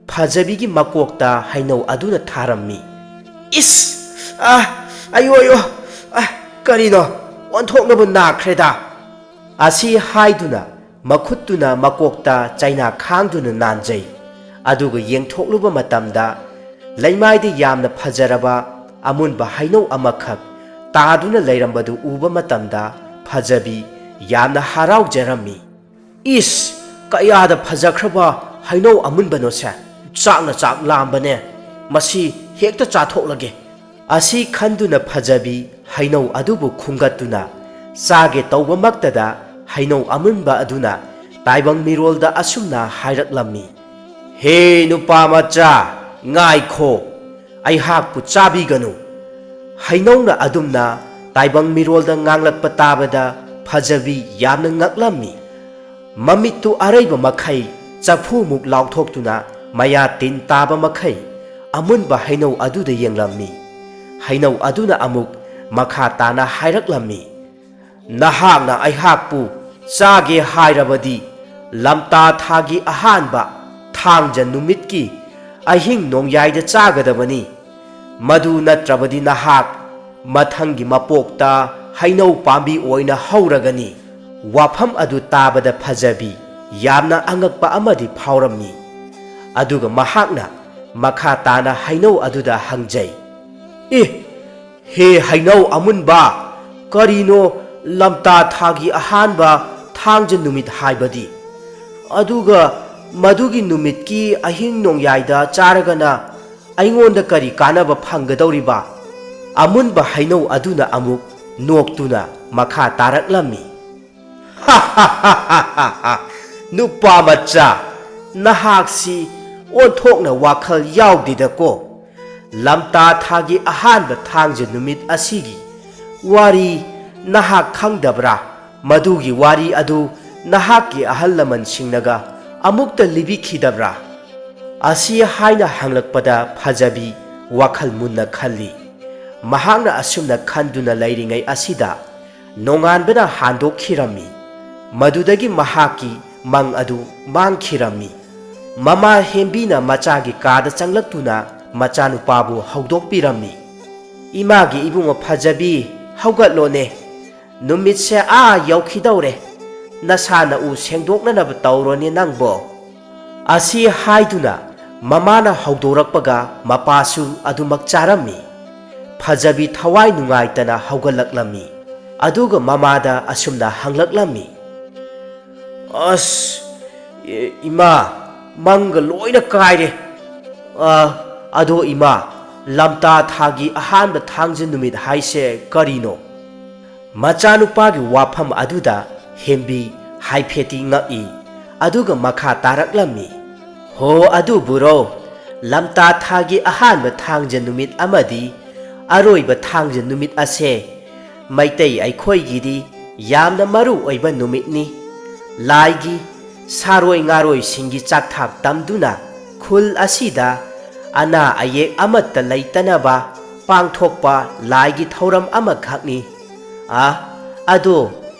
ꯐꯖꯕꯤꯒꯤ ꯃꯀꯣꯛꯇ ꯍꯩꯅꯧ ꯑꯗꯨꯅ ꯊꯥꯔꯝꯃꯤ꯫ "ꯏꯁ! ꯑ, ꯑꯌꯣ, ꯑꯌꯣ! ꯑ, ꯀꯔꯤꯅꯣ? ꯑꯣꯟꯊꯣꯛꯅꯕ ꯅꯥꯈ꯭ꯔꯦꯗ!" ꯑꯁꯤ ꯍꯥꯏꯗꯨꯅ ꯃꯈꯨꯠꯇꯨꯅ ꯃꯀꯣꯛꯇ ꯆꯩꯅꯥ ꯈꯥꯡꯗꯨꯅ ꯅꯥꯟꯖꯩ꯫ ꯑꯗꯨꯒ ꯌꯦꯡꯊꯣꯛꯂꯨꯕ ꯃꯇꯝꯗ ꯂꯩꯃꯥꯏꯗ ꯌꯥꯝꯅ ꯐꯖꯔꯕ ꯑꯃꯨꯟꯕ ꯍꯩꯅꯧ ꯑꯃꯈꯛ ꯇꯥꯗꯨꯅ ꯂꯩꯔꯝꯕꯗꯨ ꯎꯕ ꯃꯇꯝꯗ ꯐꯖꯕꯤ ꯌꯥꯝꯅ ꯍꯔꯥꯎꯖꯔꯝꯃꯤ꯫ "ꯏꯁ, ꯀꯌꯥꯗ ꯐꯖꯈ꯭ꯔꯕ ꯍꯩꯅꯧ ꯑꯃꯨꯟꯕꯅꯣꯁꯦ! ꯆꯥꯛꯅ ꯆꯥꯛ ꯂꯥꯝꯕꯅꯦ꯫ ꯃꯁꯤ ꯍꯦꯛꯇ ꯆꯥꯊꯣꯛꯂꯒꯦ"꯫ ꯑꯁꯤ ꯈꯟꯗꯨꯅ ꯐꯖꯕꯤ ꯍꯩꯅꯧ ꯑꯗꯨꯕꯨ ꯈꯨꯝꯒꯠꯇꯨꯅ ꯆꯥꯒꯦ ꯇꯧꯕꯃꯛꯇꯗ ꯍꯩꯅꯧ ꯑꯃꯨꯟꯕ ꯑꯗꯨꯅ ꯇꯥꯏꯕꯪ ꯃꯤꯔꯣꯜꯗ ꯑꯁꯨꯝꯅ ꯍꯥꯏꯔꯛꯂꯝꯃꯤ꯫ "ꯍꯦ ꯅꯨꯄꯥ ꯃꯆꯥ, ꯉꯥꯏꯈꯣ, ꯑꯩꯍꯥꯛꯄꯨ ꯆꯥꯕꯤꯒꯅꯨ"꯫ ꯍꯩꯅꯧꯅ ꯑꯗꯨꯝꯅ ꯇꯥꯏꯕꯪ ꯃꯤꯔꯣꯜꯗ ꯉꯥꯡꯂꯛꯄ ꯇꯥꯕꯗ ꯐꯖꯕꯤ ꯌꯥꯝꯅ ꯉꯛꯂꯝꯃꯤ꯫ ꯃꯃꯤꯠꯇꯨ ꯑꯔꯩꯕ ꯃꯈꯩ ꯆꯐꯨꯃꯨꯛ ꯂꯥꯎꯊꯣꯛꯇꯨꯅ ꯃꯌꯥ ꯇꯤꯟ ꯇꯥꯕ ꯃꯈꯩ ꯑꯃꯨꯟꯕ ꯍꯩꯅꯧ ꯑꯗꯨꯗ ꯌꯦꯡꯂꯝꯃꯤ꯫ ꯍꯩꯅꯧ ꯑꯗꯨꯅ ꯑꯃꯨꯛ ꯃꯈꯥ ꯇꯥꯅ ꯍꯥꯏꯔꯛꯂꯝꯃꯤ꯫ "ꯅꯍꯥꯛꯅ ꯑꯩꯍꯥꯛꯄꯨ ꯆꯥꯒꯦ ꯍꯥꯏꯔꯕꯗꯤ ꯂꯝꯇꯥ ꯊꯥꯒꯤ ꯑꯍꯥꯟꯕ ꯊꯥꯡꯖ ꯅꯨꯃꯤꯠꯀꯤ ꯑꯍꯤꯡ ꯅꯣꯡꯌꯥꯏꯗ ꯆꯥꯒꯗꯕꯅꯤ꯫ ꯃꯗꯨ ꯅꯠꯇ꯭ꯔꯕꯗꯤ ꯅꯍꯥꯛ ꯃꯊꯪꯒꯤ ꯃꯄꯣꯛꯇ ꯍꯩꯅꯧ ꯄꯥꯝꯕꯤ ꯑꯣꯏꯅ ꯍꯧꯔꯒꯅꯤ"꯫ ꯋꯥꯐꯝ ꯑꯗꯨ ꯇꯥꯕꯗ ꯐꯖꯕꯤ ꯌꯥꯝꯅ ꯑꯉꯛꯄ ꯑꯃꯗꯤ ꯐꯥꯎꯔꯝꯃꯤ꯫ ꯑꯗꯨꯒ ꯃꯍꯥꯛꯅ ꯃꯈꯥ ꯇꯥꯅ ꯍꯩꯅꯧ ꯑꯗꯨꯗ ꯍꯪꯖꯩ, "ꯑꯦ, ꯍꯦ ꯍꯩꯅꯧ ꯑꯃꯨꯟꯕ, ꯀꯔꯤꯅꯣ ꯂꯝꯇꯥ ꯊꯥꯒꯤ ꯑꯍꯥꯟꯕ ꯊꯥꯡꯖ ꯅꯨꯃꯤꯠ ꯍꯥꯏꯕꯗꯤ? ꯑꯗꯨꯒ ꯃꯗꯨꯒꯤ ꯅꯨꯃꯤꯠꯀꯤ ꯑꯍꯤꯡ ꯅꯣꯡꯌꯥꯏꯗ ꯆꯥꯔꯒꯅ ꯑꯩꯉꯣꯟꯗ ꯀꯔꯤ ꯀꯥꯟꯅꯕ ꯐꯪꯒꯗꯧꯔꯤꯕ?" ꯑꯃꯨꯟꯕ ꯍꯩꯅꯧ ꯑꯗꯨꯅ ꯑꯃꯨꯛ ꯅꯣꯛꯇꯨꯅ ꯃꯈꯥ ꯇꯥꯔꯛꯂꯝꯃꯤ, "ꯅꯨꯄꯥ ꯃꯆꯥ, ꯅꯍꯥꯛꯁꯤ ꯑꯣꯟꯊꯣꯛꯅ ꯋꯥꯈꯜ ꯌꯥꯎꯗꯦꯗꯀꯣ꯫ ꯂꯝꯇꯥ ꯊꯥꯒꯤ ꯑꯍꯥꯟꯕ ꯊꯥꯡꯖ ꯅꯨꯃꯤꯠ ꯑꯁꯤꯒꯤ ꯋꯥꯔꯤ ꯅꯍꯥꯛ ꯈꯪꯗꯕ꯭ꯔꯥ? ꯃꯗꯨꯒꯤ ꯋꯥꯔꯤ ꯑꯗꯨ ꯅꯍꯥꯛꯀꯤ ꯑꯍꯜ ꯂꯃꯟꯁꯤꯡꯅꯒ ꯑꯃꯨꯛꯇ ꯂꯤꯕꯤꯈꯤꯗꯕ꯭ꯔꯥ?" ꯑꯁꯤ ꯍꯥꯏꯅ ꯍꯪꯂꯛꯄꯗ ꯐꯖꯕꯤ ꯋꯥꯈꯜ ꯃꯨꯟꯅ ꯈꯜꯂꯤ꯫ ꯃꯍꯥꯛꯅ ꯑꯁꯨꯝꯅ ꯈꯟꯗꯨꯅ ꯂꯩꯔꯤꯉꯩ ꯑꯁꯤꯗ ꯅꯣꯡꯉꯥꯟꯕꯅ ꯍꯥꯟꯗꯣꯛꯈꯤꯔꯝꯃꯤ꯫ ꯃꯗꯨꯗꯒꯤ ꯃꯍꯥꯛꯀꯤ ꯃꯪ ꯑꯗꯨ ꯃꯥꯡꯈꯤꯔꯝꯃꯤ꯫ ꯃꯃꯥ ꯍꯦꯝꯕꯤꯅ ꯃꯆꯥꯒꯤ ꯀꯥꯗ ꯆꯪꯂꯛꯇꯨꯅ ꯃꯆꯥꯅꯨꯄꯥꯕꯨ ꯍꯧꯗꯣꯛꯄꯤꯔꯝꯃꯤ꯫ "ꯏꯃꯥꯒꯤ ꯏꯕꯨꯡꯉꯣ ꯐꯖꯕꯤ, ꯍꯧꯒꯠꯂꯣꯅꯦ꯫ ꯅꯨꯃꯤꯠꯁꯦ ꯑꯥ ꯌꯧꯈꯤꯗꯧꯔꯦ꯫ ꯅꯁꯥ ꯅꯎ ꯁꯦꯡꯗꯣꯛꯅꯅꯕ ꯇꯧꯔꯣꯅꯦ ꯅꯪꯕꯣ꯫" ꯑꯁꯤ ꯍꯥꯏꯗꯨꯅ ꯃꯃꯥꯅ ꯍꯧꯗꯣꯔꯛꯄꯒ ꯃꯄꯥꯁꯨ ꯑꯗꯨꯃꯛ ꯆꯥꯔꯝꯃꯤ꯫ ꯐꯖꯕꯤ ꯊꯋꯥꯏ ꯅꯨꯡꯉꯥꯏꯇꯅ ꯍꯧꯒꯠꯂꯛꯂꯝꯃꯤ꯫ ꯑꯗꯨꯒ ꯃꯃꯥꯗ ꯑꯁꯨꯝꯅ ꯍꯪꯂꯛꯂꯝꯃꯤ, "ꯑꯁ, ꯏ-, ꯏꯃꯥ, ꯃꯪꯒ ꯂꯣꯏꯅ ꯀꯥꯏꯔꯦ꯫ ꯑ, ꯑꯗꯣ ꯏꯃꯥ, ꯂꯝꯇꯥ ꯊꯥꯒꯤ ꯑꯍꯥꯟꯕ ꯊꯥꯡꯖ ꯅꯨꯃꯤꯠ ꯍꯥꯏꯁꯦ ꯀꯔꯤꯅꯣ?" ꯃꯆꯥꯅꯨꯄꯥꯒꯤ ꯋꯥꯐꯝ ꯑꯗꯨꯗ ꯍꯦꯝꯕꯤ ꯍꯥꯏꯐꯦꯠꯇꯤ ꯉꯛꯏ, ꯑꯗꯨꯒ ꯃꯈꯥ ꯇꯥꯔꯛꯂꯝꯃꯤ, "ꯍꯣ, ꯑꯗꯨꯕꯨꯔꯣ, ꯂꯝꯇꯥ ꯊꯥꯒꯤ ꯑꯍꯥꯟꯕ ꯊꯥꯡꯖ ꯅꯨꯃꯤꯠ ꯑꯃꯗꯤ ꯑꯔꯣꯏꯕ ꯊꯥꯡꯖ ꯅꯨꯃꯤꯠ ꯑꯁꯦ ꯃꯩꯇꯩ ꯑꯩꯈꯣꯏꯒꯤꯗꯤ ꯌꯥꯝꯅ ꯃꯔꯨ ꯑꯣꯏꯕ ꯅꯨꯃꯤꯠꯅꯤ꯫ ꯂꯥꯏꯒꯤ ꯁꯥꯔꯣꯏ ꯉꯥꯔꯣꯏꯁꯤꯡꯒꯤ ꯆꯥꯛꯊꯥꯛ ꯇꯝꯗꯨꯅ ꯈꯨꯜ ꯑꯁꯤꯗ ꯑꯅꯥ ꯑꯌꯦꯛ ꯑꯃꯠꯇ ꯂꯩꯇꯅꯕ ꯄꯥꯡꯊꯣꯛꯄ ꯂꯥꯏꯒꯤ ꯊꯧꯔꯝ ꯑꯃꯈꯛꯅꯤ꯫ ꯑ, ꯑꯗꯣ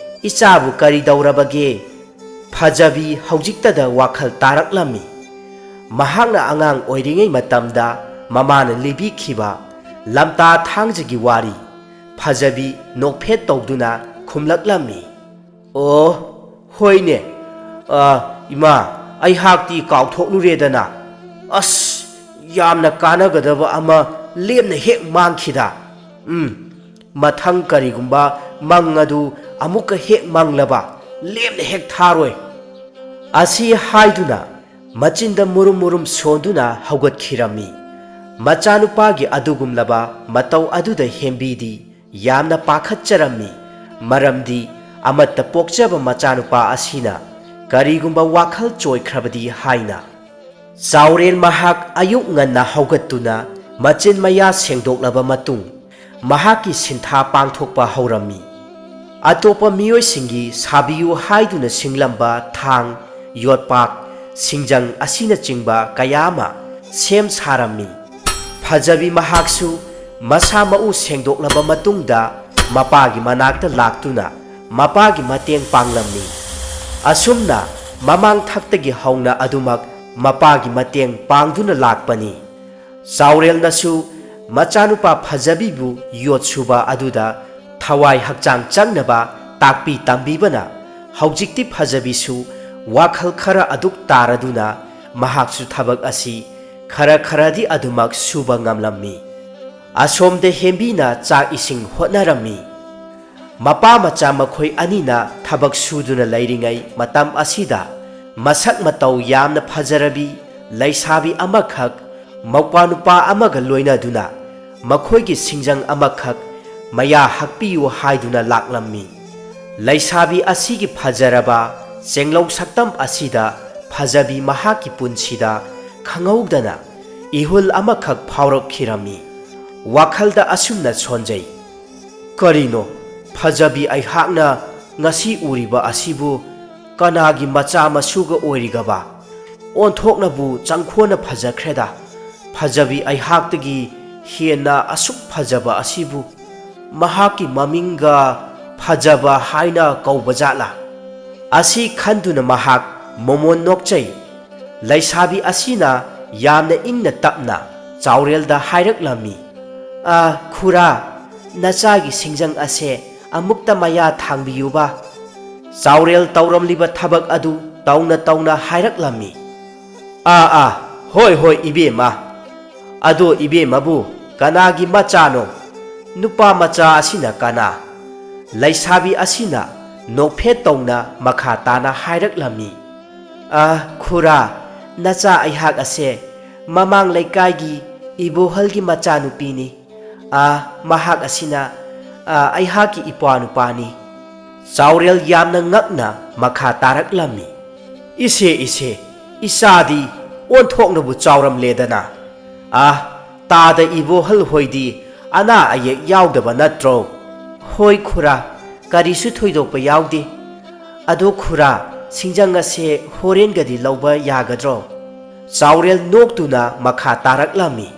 ꯏꯆꯥꯕꯨ ꯀꯔꯤ ꯇꯧꯔꯕꯒꯦ?" ꯐꯖꯕꯤ ꯍꯧꯖꯤꯛꯇꯗ ꯋꯥꯈꯜ ꯇꯥꯔꯛꯂꯝꯃꯤ꯫ ꯃꯍꯥꯛꯅ ꯑꯉꯥꯡ ꯑꯣꯏꯔꯤꯉꯩ ꯃꯇꯝꯗ ꯃꯃꯥꯅ ꯂꯤꯕꯤꯈꯤꯕ ꯂꯝꯇꯥ ꯊꯥꯡꯖꯒꯤ ꯋꯥꯔꯤ꯫ ꯐꯖꯕꯤ ꯅꯣꯛꯐꯦꯠ ꯇꯧꯗꯨꯅ ꯈꯨꯝꯂꯛꯂꯝꯃꯤ, "ꯑꯣ, ꯍꯣꯏꯅꯦ, ꯑ, ꯏꯃꯥ, ꯑꯩꯍꯥꯛꯇꯤ ꯀꯥꯎꯊꯣꯛꯂꯨꯔꯦꯗꯅ꯫ ꯑꯁ, ꯌꯥꯝꯅ ꯀꯥꯟꯅꯒꯗꯕ ꯑꯃ ꯂꯦꯝꯅ ꯍꯦꯛ ꯃꯥꯡꯈꯤꯗ꯫ ꯎꯝ, ꯃꯊꯪ ꯀꯔꯤꯒꯨꯝꯕ ꯃꯪ ꯑꯗꯨ ꯑꯃꯨꯛꯀ ꯍꯦꯛ ꯃꯪꯂꯕ, ꯂꯦꯝꯅ ꯍꯦꯛ ꯊꯥꯔꯣꯏ꯫ ꯑꯁꯤ ꯍꯥꯏꯗꯨꯅ ꯃꯆꯤꯟꯗ ꯃꯨꯔꯨꯝ ꯃꯨꯔꯨꯝ ꯁꯣꯟꯗꯨꯅ ꯍꯧꯒꯠꯈꯤꯔꯝꯃꯤ꯫ ꯃꯆꯥꯅꯨꯄꯥꯒꯤ ꯑꯗꯨꯒꯨꯝꯂꯕ ꯃꯇꯧ ꯑꯗꯨꯗ ꯍꯦꯝꯕꯤꯗꯤ ꯌꯥꯝꯅ ꯄꯥꯈꯠꯆꯔꯝꯃꯤ, ꯃꯔꯝꯗꯤ ꯑꯃꯠꯇ ꯄꯣꯛꯆꯕ ꯃꯆꯥꯅꯨꯄꯥ ꯑꯁꯤꯅ ꯀꯔꯤꯒꯨꯝꯕ ꯋꯥꯈꯜ ꯆꯣꯏꯈ꯭ꯔꯕꯗꯤ ꯍꯥꯏꯅ꯫ ꯆꯥꯎꯔꯦꯜ ꯃꯍꯥꯛ ꯑꯌꯨꯛ ꯉꯟꯅ ꯍꯧꯒꯠꯇꯨꯅ ꯃꯆꯤꯟ ꯃꯌꯥ ꯁꯦꯡꯗꯣꯛꯂꯕ ꯃꯇꯨꯡ, ꯃꯍꯥꯛꯀꯤ ꯁꯤꯟꯊꯥ ꯄꯥꯡꯊꯣꯛꯄ ꯍꯧꯔꯝꯃꯤ꯫ ꯑꯇꯣꯞꯄ ꯃꯤꯑꯣꯏꯁꯤꯡꯒꯤ ꯁꯥꯕꯤꯌꯨ ꯍꯥꯏꯗꯨꯅ ꯁꯤꯡꯂꯝꯕ ꯊꯥꯡ, ꯌꯣꯠꯄꯥꯛ, ꯁꯤꯡꯖꯪ ꯑꯁꯤꯅꯆꯤꯡꯕ ꯀꯌꯥ ꯑꯃ ꯁꯦꯝ ꯁꯥꯔꯝꯃꯤ꯫ ꯐꯖꯕꯤ ꯃꯍꯥꯛꯁꯨ ꯃꯁꯥ ꯃꯎ ꯁꯦꯡꯗꯣꯛꯂꯕ ꯃꯇꯨꯡꯗ ꯃꯄꯥꯒꯤ ꯃꯅꯥꯛꯇ ꯂꯥꯛꯇꯨꯅ ꯃꯄꯥꯒꯤ ꯃꯇꯦꯡ ꯄꯥꯡꯂꯝꯃꯤ꯫ ꯑꯁꯨꯝꯅ ꯃꯃꯥꯡ ꯊꯛꯇꯒꯤ ꯍꯧꯅ ꯑꯗꯨꯃꯛ ꯃꯄꯥꯒꯤ ꯃꯇꯦꯡ ꯄꯥꯡꯗꯨꯅ ꯂꯥꯛꯄꯅꯤ꯫ ꯆꯥꯎꯔꯦꯜꯅꯁꯨ ꯃꯆꯥꯅꯨꯄꯥ ꯐꯖꯕꯤꯕꯨ ꯌꯣꯠ ꯁꯨꯕ ꯑꯗꯨꯗ ꯊꯋꯥꯏ ꯍꯛꯆꯥꯡ ꯆꯪꯅꯕ ꯇꯥꯛꯄꯤ ꯇꯝꯕꯤꯕꯅ ꯍꯧꯖꯤꯛꯇꯤ ꯐꯖꯕꯤꯁꯨ ꯋꯥꯈꯜ ꯈꯔ ꯑꯗꯨꯛ ꯇꯥꯔꯗꯨꯅ ꯃꯍꯥꯛꯁꯨ ꯊꯕꯛ ꯑꯁꯤ ꯈꯔ ꯈꯔꯗꯤ ꯑꯗꯨꯃꯛ ꯁꯨꯕ ꯉꯝꯂꯝꯃꯤ꯫ ꯑꯁꯣꯝꯗ ꯍꯦꯝꯕꯤꯅ ꯆꯥꯛ ꯏꯁꯤꯡ ꯍꯣꯠꯅꯔꯝꯃꯤ꯫ ꯃꯄꯥ ꯃꯆꯥ ꯃꯈꯣꯏ ꯑꯅꯤꯅ ꯊꯕꯛ ꯁꯨꯗꯨꯅ ꯂꯩꯔꯤꯉꯩ ꯃꯇꯝ ꯑꯁꯤꯗ ꯃꯁꯛ ꯃꯇꯧ ꯌꯥꯝꯅ ꯐꯖꯔꯕꯤ ꯂꯩꯁꯥꯕꯤ ꯑꯃꯈꯛ ꯃꯧꯄ꯭ꯋꯥ ꯅꯨꯄꯥ ꯑꯃꯒ ꯂꯣꯏꯅꯗꯨꯅ ꯃꯈꯣꯏꯒꯤ ꯁꯤꯡꯖꯪ ꯑꯃꯈꯛ ꯃꯌꯥ ꯍꯛꯄꯤꯌꯨ ꯍꯥꯏꯗꯨꯅ ꯂꯥꯛꯂꯝꯃꯤ꯫ ꯂꯩꯁꯥꯕꯤ ꯑꯁꯤꯒꯤ ꯐꯖꯔꯕ ꯆꯦꯡꯂꯧ ꯁꯛꯇꯝ ꯑꯁꯤꯗ ꯐꯖꯕꯤ ꯃꯍꯥꯛꯀꯤ ꯄꯨꯟꯁꯤꯗ ꯈꯪꯍꯧꯗꯅ ꯏꯍꯨꯜ ꯑꯃꯈꯛ ꯐꯥꯎꯔꯛꯈꯤꯔꯝꯃꯤ꯫ ꯋꯥꯈꯜꯗ ꯑꯁꯨꯝꯅ ꯁꯣꯟꯖꯩ, "ꯀꯔꯤꯅꯣ, ꯐꯖꯕꯤ ꯑꯩꯍꯥꯛꯅ ꯉꯁꯤ ꯎꯔꯤꯕ ꯑꯁꯤꯕꯨ ꯀꯅꯥꯒꯤ ꯃꯆꯥ ꯃꯁꯨꯒ ꯑꯣꯏꯔꯤꯒꯕ? ꯑꯣꯟꯊꯣꯛꯅꯕꯨ ꯆꯪꯈꯣꯟꯅ ꯐꯖꯈ꯭ꯔꯦꯗ꯫ ꯐꯖꯕꯤ ꯑꯩꯍꯥꯛꯇꯒꯤ ꯍꯦꯟꯅ ꯑꯁꯨꯛ ꯐꯖꯕ ꯑꯁꯤꯕꯨ ꯃꯍꯥꯛꯀꯤ ꯃꯃꯤꯡꯒ ꯐꯖꯕ ꯍꯥꯏꯅ ꯀꯧꯕ ꯖꯥꯠꯂꯥ?" ꯑꯁꯤ ꯈꯟꯗꯨꯅ ꯃꯍꯥꯛ ꯃꯣꯃꯣꯟ ꯅꯣꯛꯆꯩ꯫ ꯂꯩꯁꯥꯕꯤ ꯑꯁꯤꯅ ꯌꯥꯝꯅ ꯏꯪꯅ ꯇꯞꯅ ꯆꯥꯎꯔꯦꯜꯗ ꯍꯥꯏꯔꯛꯂꯝꯃꯤ, "ꯑ, ꯈꯨꯔꯥ, ꯅꯆꯥꯒꯤ ꯁꯤꯡꯖꯪ ꯑꯁꯦ ꯑꯃꯨꯛꯇ ꯃꯌꯥ ꯊꯥꯡꯕꯤꯌꯨꯕ꯫" ꯆꯥꯎꯔꯦꯜ ꯇꯧꯔꯝꯂꯤꯕ ꯊꯕꯛ ꯑꯗꯨ ꯇꯧꯅ ꯇꯧꯅ ꯍꯥꯏꯔꯛꯂꯝꯃꯤ꯫ "ꯑꯥ, ꯑꯥ, ꯍꯣꯏ, ꯍꯣꯏ, ꯏꯕꯦꯝꯃ꯫ ꯑꯗꯣ ꯏꯕꯦꯝꯃꯕꯨ ꯀꯅꯥꯒꯤ ꯃꯆꯥꯅꯣ? ꯅꯨꯄꯥ ꯃꯆꯥ ꯑꯁꯤꯅ ꯀꯅꯥ?" ꯂꯩꯁꯥꯕꯤ ꯑꯁꯤꯅ ꯅꯣꯛꯐꯦꯠ ꯇꯧꯅ ꯃꯈꯥ ꯇꯥꯅ ꯍꯥꯏꯔꯛꯂꯝꯃꯤ꯫ "ꯑ, ꯈꯨꯔꯥ, ꯅꯆꯥ ꯑꯩꯍꯥꯛ ꯑꯁꯦ ꯃꯃꯥꯡ ꯂꯩꯀꯥꯏꯒꯤ ꯏꯕꯣꯍꯜꯒꯤ ꯃꯆꯥꯅꯨꯄꯤꯅꯤ꯫ ꯑ, ꯃꯍꯥꯛ ꯑꯁꯤꯅ, ꯑ, ꯑꯩꯍꯥꯛꯀꯤ ꯏꯄ꯭ꯋꯥ ꯅꯨꯄꯥꯅꯤ꯫" ꯆꯥꯎꯔꯦꯜ ꯌꯥꯝꯅ ꯉꯛꯅ ꯃꯈꯥ ꯇꯥꯔꯛꯂꯝꯃꯤ꯫ "ꯏꯁꯦ, ꯏꯁꯦ, ꯏꯆꯥꯗꯤ ꯑꯣꯟꯊꯣꯛꯅꯕꯨ ꯆꯥꯎꯔꯝꯂꯦꯗꯅ꯫ ꯑ, ꯇꯥꯗ ꯏꯕꯣꯍꯜ ꯍꯣꯏꯗꯤ ꯑꯅꯥ ꯑꯌꯦꯛ ꯌꯥꯎꯗꯕ ꯅꯠꯇ꯭ꯔꯣ?" "ꯍꯣꯏ ꯈꯨꯔꯥ, ꯀꯔꯤꯁꯨ ꯊꯣꯏꯗꯣꯛꯄ ꯌꯥꯎꯗꯦ꯫ ꯑꯗꯣ ꯈꯨꯔꯥ, ꯁꯤꯡꯖꯪ ꯑꯁꯦ ꯍꯣꯔꯦꯟꯒꯗꯤ ꯂꯧꯕ ꯌꯥꯒꯗ꯭ꯔꯣ?" ꯆꯥꯎꯔꯦꯜ ꯅꯣꯛꯇꯨꯅ ꯃꯈꯥ ꯇꯥꯔꯛꯂꯝꯃꯤ꯫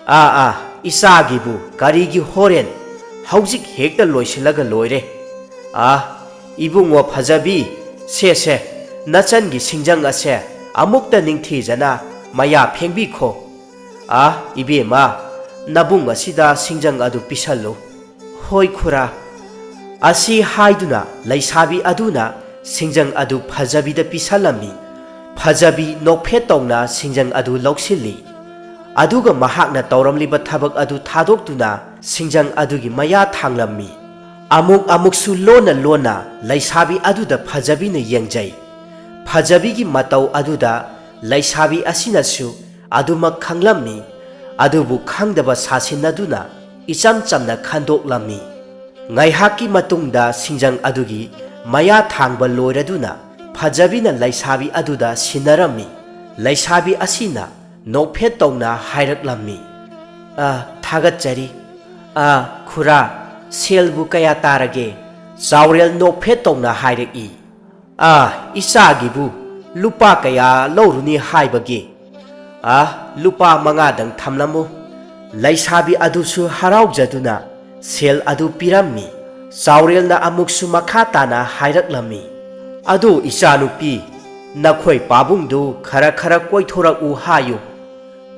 "ꯑꯥ, ꯑꯥ, ꯏꯆꯥꯒꯤꯕꯨ ꯀꯔꯤꯒꯤ ꯍꯣꯔꯦꯟ? ꯍꯧꯖꯤꯛ ꯍꯦꯛꯇ ꯂꯣꯏꯁꯤꯜꯂꯒ ꯂꯣꯏꯔꯦ꯫ ꯑꯥ, ꯏꯕꯨꯡꯉꯣ ꯐꯖꯕꯤ, ꯁꯦ, ꯁꯦ, ꯅꯆꯟꯒꯤ ꯁꯤꯡꯖꯪ ꯑꯁꯦ ꯑꯃꯨꯛꯇ ꯅꯤꯡꯊꯤꯖꯅ ꯃꯌꯥ ꯐꯦꯡꯕꯤꯈꯣ꯫ ꯑꯥ, ꯏꯕꯦꯝꯃ, ꯅꯕꯨꯡ ꯑꯁꯤꯗ ꯁꯤꯡꯖꯪ ꯑꯗꯨ ꯄꯤꯁꯜꯂꯨ꯫" "ꯍꯣꯏ ꯈꯨꯔꯥ꯫" ꯑꯁꯤ ꯍꯥꯏꯗꯨꯅ ꯂꯩꯁꯥꯕꯤ ꯑꯗꯨꯅ ꯁꯤꯡꯖꯪ ꯑꯗꯨ ꯐꯖꯕꯤꯗ ꯄꯤꯁꯜꯂꯝꯃꯤ꯫ ꯐꯖꯕꯤ ꯅꯣꯛꯐꯦꯠ ꯇꯧꯅ ꯁꯤꯡꯖꯪ ꯑꯗꯨ ꯂꯧꯁꯤꯜꯂꯤ꯫ ꯑꯗꯨꯒ ꯃꯍꯥꯛꯅ ꯇꯧꯔꯝꯂꯤꯕ ꯊꯕꯛ ꯑꯗꯨ ꯊꯥꯗꯣꯛꯇꯨꯅ ꯁꯤꯡꯖꯪ ꯑꯗꯨꯒꯤ ꯃꯌꯥ ꯊꯥꯡꯂꯝꯃꯤ꯫ ꯑꯃꯨꯛ ꯑꯃꯨꯛꯁꯨ ꯂꯣꯟꯅ ꯂꯣꯟꯅ ꯂꯩꯁꯥꯕꯤ ꯑꯗꯨꯗ ꯐꯖꯕꯤꯅ ꯌꯦꯡꯖꯩ꯫ ꯐꯖꯕꯤꯒꯤ ꯃꯇꯧ ꯑꯗꯨꯗ ꯂꯩꯁꯥꯕꯤ ꯑꯁꯤꯅꯁꯨ ꯑꯗꯨꯃꯛ ꯈꯪꯂꯝꯃꯤ, ꯑꯗꯨꯕꯨ ꯈꯪꯗꯕ ꯁꯥꯁꯤꯟꯅꯗꯨꯅ ꯏꯆꯝ ꯆꯝꯅ ꯈꯟꯗꯣꯛꯂꯝꯃꯤ꯫ ꯉꯥꯏꯍꯥꯛꯀꯤ ꯃꯇꯨꯡꯗ ꯁꯤꯡꯖꯪ ꯑꯗꯨꯒꯤ ꯃꯌꯥ ꯊꯥꯡꯕ ꯂꯣꯏꯔꯗꯨꯅ ꯐꯖꯕꯤꯅ ꯂꯩꯁꯥꯕꯤ ꯑꯗꯨꯗ ꯁꯤꯟꯅꯔꯝꯃꯤ꯫ ꯂꯩꯁꯥꯕꯤ ꯑꯁꯤꯅ ꯅꯣꯛꯐꯦꯠ ꯇꯧꯅ ꯍꯥꯏꯔꯛꯂꯝꯃꯤ, "ꯑ, ꯊꯥꯒꯠꯆꯔꯤ꯫ ꯑ, ꯈꯨꯔꯥ, ꯁꯦꯜꯕꯨ ꯀꯌꯥ ꯇꯥꯔꯒꯦ?" ꯆꯥꯎꯔꯦꯜ ꯅꯣꯛꯐꯦꯠ ꯇꯧꯅ ꯍꯥꯏꯔꯛꯏ, "ꯑ, ꯏꯆꯥꯒꯤꯕꯨ ꯂꯨꯄꯥ ꯀꯌꯥ ꯂꯧꯔꯨꯅꯤ ꯍꯥꯏꯕꯒꯦ?" "ꯑ, ꯂꯨꯄꯥ ꯃꯉꯥꯗꯪ ꯊꯝꯂꯝꯃꯨ꯫" ꯂꯩꯁꯥꯕꯤ ꯑꯗꯨꯁꯨ ꯍꯔꯥꯎꯖꯗꯨꯅ ꯁꯦꯜ ꯑꯗꯨ ꯄꯤꯔꯝꯃꯤ꯫ ꯆꯥꯎꯔꯦꯜꯅ ꯑꯃꯨꯛꯁꯨ ꯃꯈꯥ ꯇꯥꯅ ꯍꯥꯏꯔꯛꯂꯝꯃꯤ, "ꯑꯗꯨ ꯏꯆꯥꯅꯨꯄꯤ, ꯅꯈꯣꯏ ꯄꯥꯕꯨꯡꯗꯨ ꯈꯔ ꯈꯔ ꯀꯣꯏꯊꯣꯔꯛꯎ ꯍꯥꯏꯌꯨ꯫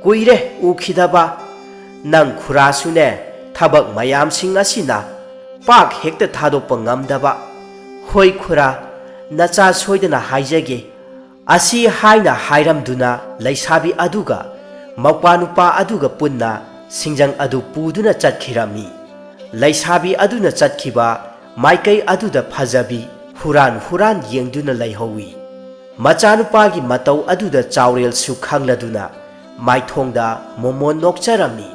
ꯀꯨꯏꯔꯦ ꯎꯈꯤꯗꯕ꯫ ꯅꯪ ꯈꯨꯔꯥꯁꯨꯅꯦ, ꯊꯕꯛ ꯃꯌꯥꯝꯁꯤꯡ ꯑꯁꯤꯅ ꯄꯥꯛ ꯍꯦꯛꯇ ꯊꯥꯗꯣꯛꯄ ꯉꯝꯗꯕ꯫" "ꯍꯣꯏ ꯈꯨꯔꯥ, ꯅꯆꯥ ꯁꯣꯏꯗꯅ ꯍꯥꯏꯖꯒꯦ꯫ ꯑꯁꯤ ꯍꯥꯏꯅ ꯍꯥꯏꯔꯝꯗꯨꯅ ꯂꯩꯁꯥꯕꯤ ꯑꯗꯨꯒ ꯃꯧꯄꯥ ꯅꯨꯄꯥ ꯑꯗꯨꯒ ꯄꯨꯟꯅ ꯁꯤꯡꯖꯪ ꯑꯗꯨ ꯄꯨꯗꯨꯅ ꯆꯠꯈꯤꯔꯝꯃꯤ꯫ ꯂꯩꯁꯥꯕꯤ ꯑꯗꯨꯅ ꯆꯠꯈꯤꯕ ꯃꯥꯏꯀꯩ ꯑꯗꯨꯗ ꯐꯖꯕꯤ ꯍꯨꯔꯥꯟ ꯍꯨꯔꯥꯟ ꯌꯦꯡꯗꯨꯅ ꯂꯩꯍꯧꯏ꯫ ꯃꯆꯥꯅꯨꯄꯥꯒꯤ ꯃꯇꯧ ꯑꯗꯨꯗ ꯆꯥꯎꯔꯦꯜꯁꯨ ꯈꯪꯂꯗꯨꯅ ꯃꯥꯏꯊꯣꯡꯗ ꯃꯣꯃꯣꯟ ꯅꯣꯛꯆꯔꯝꯃꯤ꯫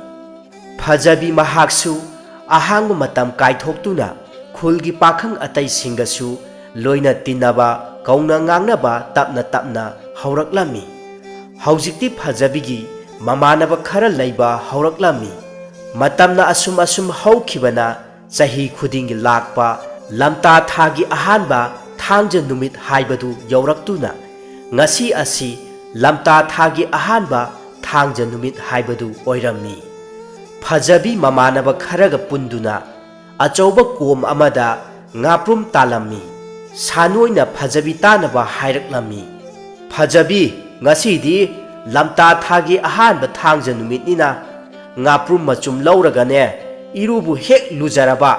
ꯐꯖꯕꯤ ꯃꯍꯥꯛꯁꯨ ꯑꯍꯥꯡꯕ ꯃꯇꯝ ꯀꯥꯏꯊꯣꯛꯇꯨꯅ ꯈꯨꯜꯒꯤ ꯄꯥꯈꯪ ꯑꯇꯩꯁꯤꯡꯒꯁꯨ ꯂꯣꯏꯅ ꯇꯤꯟꯅꯕ, ꯀꯧꯅ ꯉꯥꯡꯅꯕ ꯇꯞꯅ ꯇꯞꯅ ꯍꯧꯔꯛꯂꯝꯃꯤ꯫ ꯍꯧꯖꯤꯛꯇꯤ ꯐꯖꯕꯤꯒꯤ ꯃꯃꯥꯟꯅꯕ ꯈꯔ ꯂꯩꯕ ꯍꯧꯔꯛꯂꯝꯃꯤ꯫ ꯃꯇꯝꯅ ꯑꯁꯨꯝ ꯑꯁꯨꯝ ꯍꯧꯈꯤꯕꯅ ꯆꯍꯤ ꯈꯨꯗꯤꯡꯒꯤ ꯂꯥꯛꯄ ꯂꯝꯇꯥ ꯊꯥꯒꯤ ꯑꯍꯥꯟꯕ ꯊꯥꯡꯖ ꯅꯨꯃꯤꯠ ꯍꯥꯏꯕꯗꯨ ꯌꯧꯔꯛꯇꯨꯅ ꯉꯁꯤ ꯑꯁꯤ ꯂꯝꯇꯥ ꯊꯥꯒꯤ ꯑꯍꯥꯟꯕ ꯊꯥꯡꯖ ꯅꯨꯃꯤꯠ ꯍꯥꯏꯕꯗꯨ ꯑꯣꯏꯔꯝꯃꯤ꯫ ꯐꯖꯕꯤ ꯃꯃꯥꯟꯅꯕ ꯈꯔꯒ ꯄꯨꯟꯗꯨꯅ ꯑꯆꯧꯕ ꯀꯣꯝ ꯑꯃꯗ ꯉꯥꯄ꯭ꯔꯨꯝ ꯇꯥꯜꯂꯝꯃꯤ꯫ ꯁꯥꯅꯣꯏꯅ ꯐꯖꯕꯤ ꯇꯥꯅꯕ ꯍꯥꯏꯔꯛꯂꯝꯃꯤ꯫ "ꯐꯖꯕꯤ, ꯉꯁꯤꯗꯤ ꯂꯝꯇꯥ ꯊꯥꯒꯤ ꯑꯍꯥꯟꯕ ꯊꯥꯡꯖ ꯅꯨꯃꯤꯠꯅꯤꯅ ꯉꯥꯄ꯭ꯔꯨꯝ ꯃꯆꯨꯝ ꯂꯧꯔꯒꯅꯦ, ꯏꯔꯨꯕꯨ ꯍꯦꯛ ꯂꯨꯖꯔꯕ,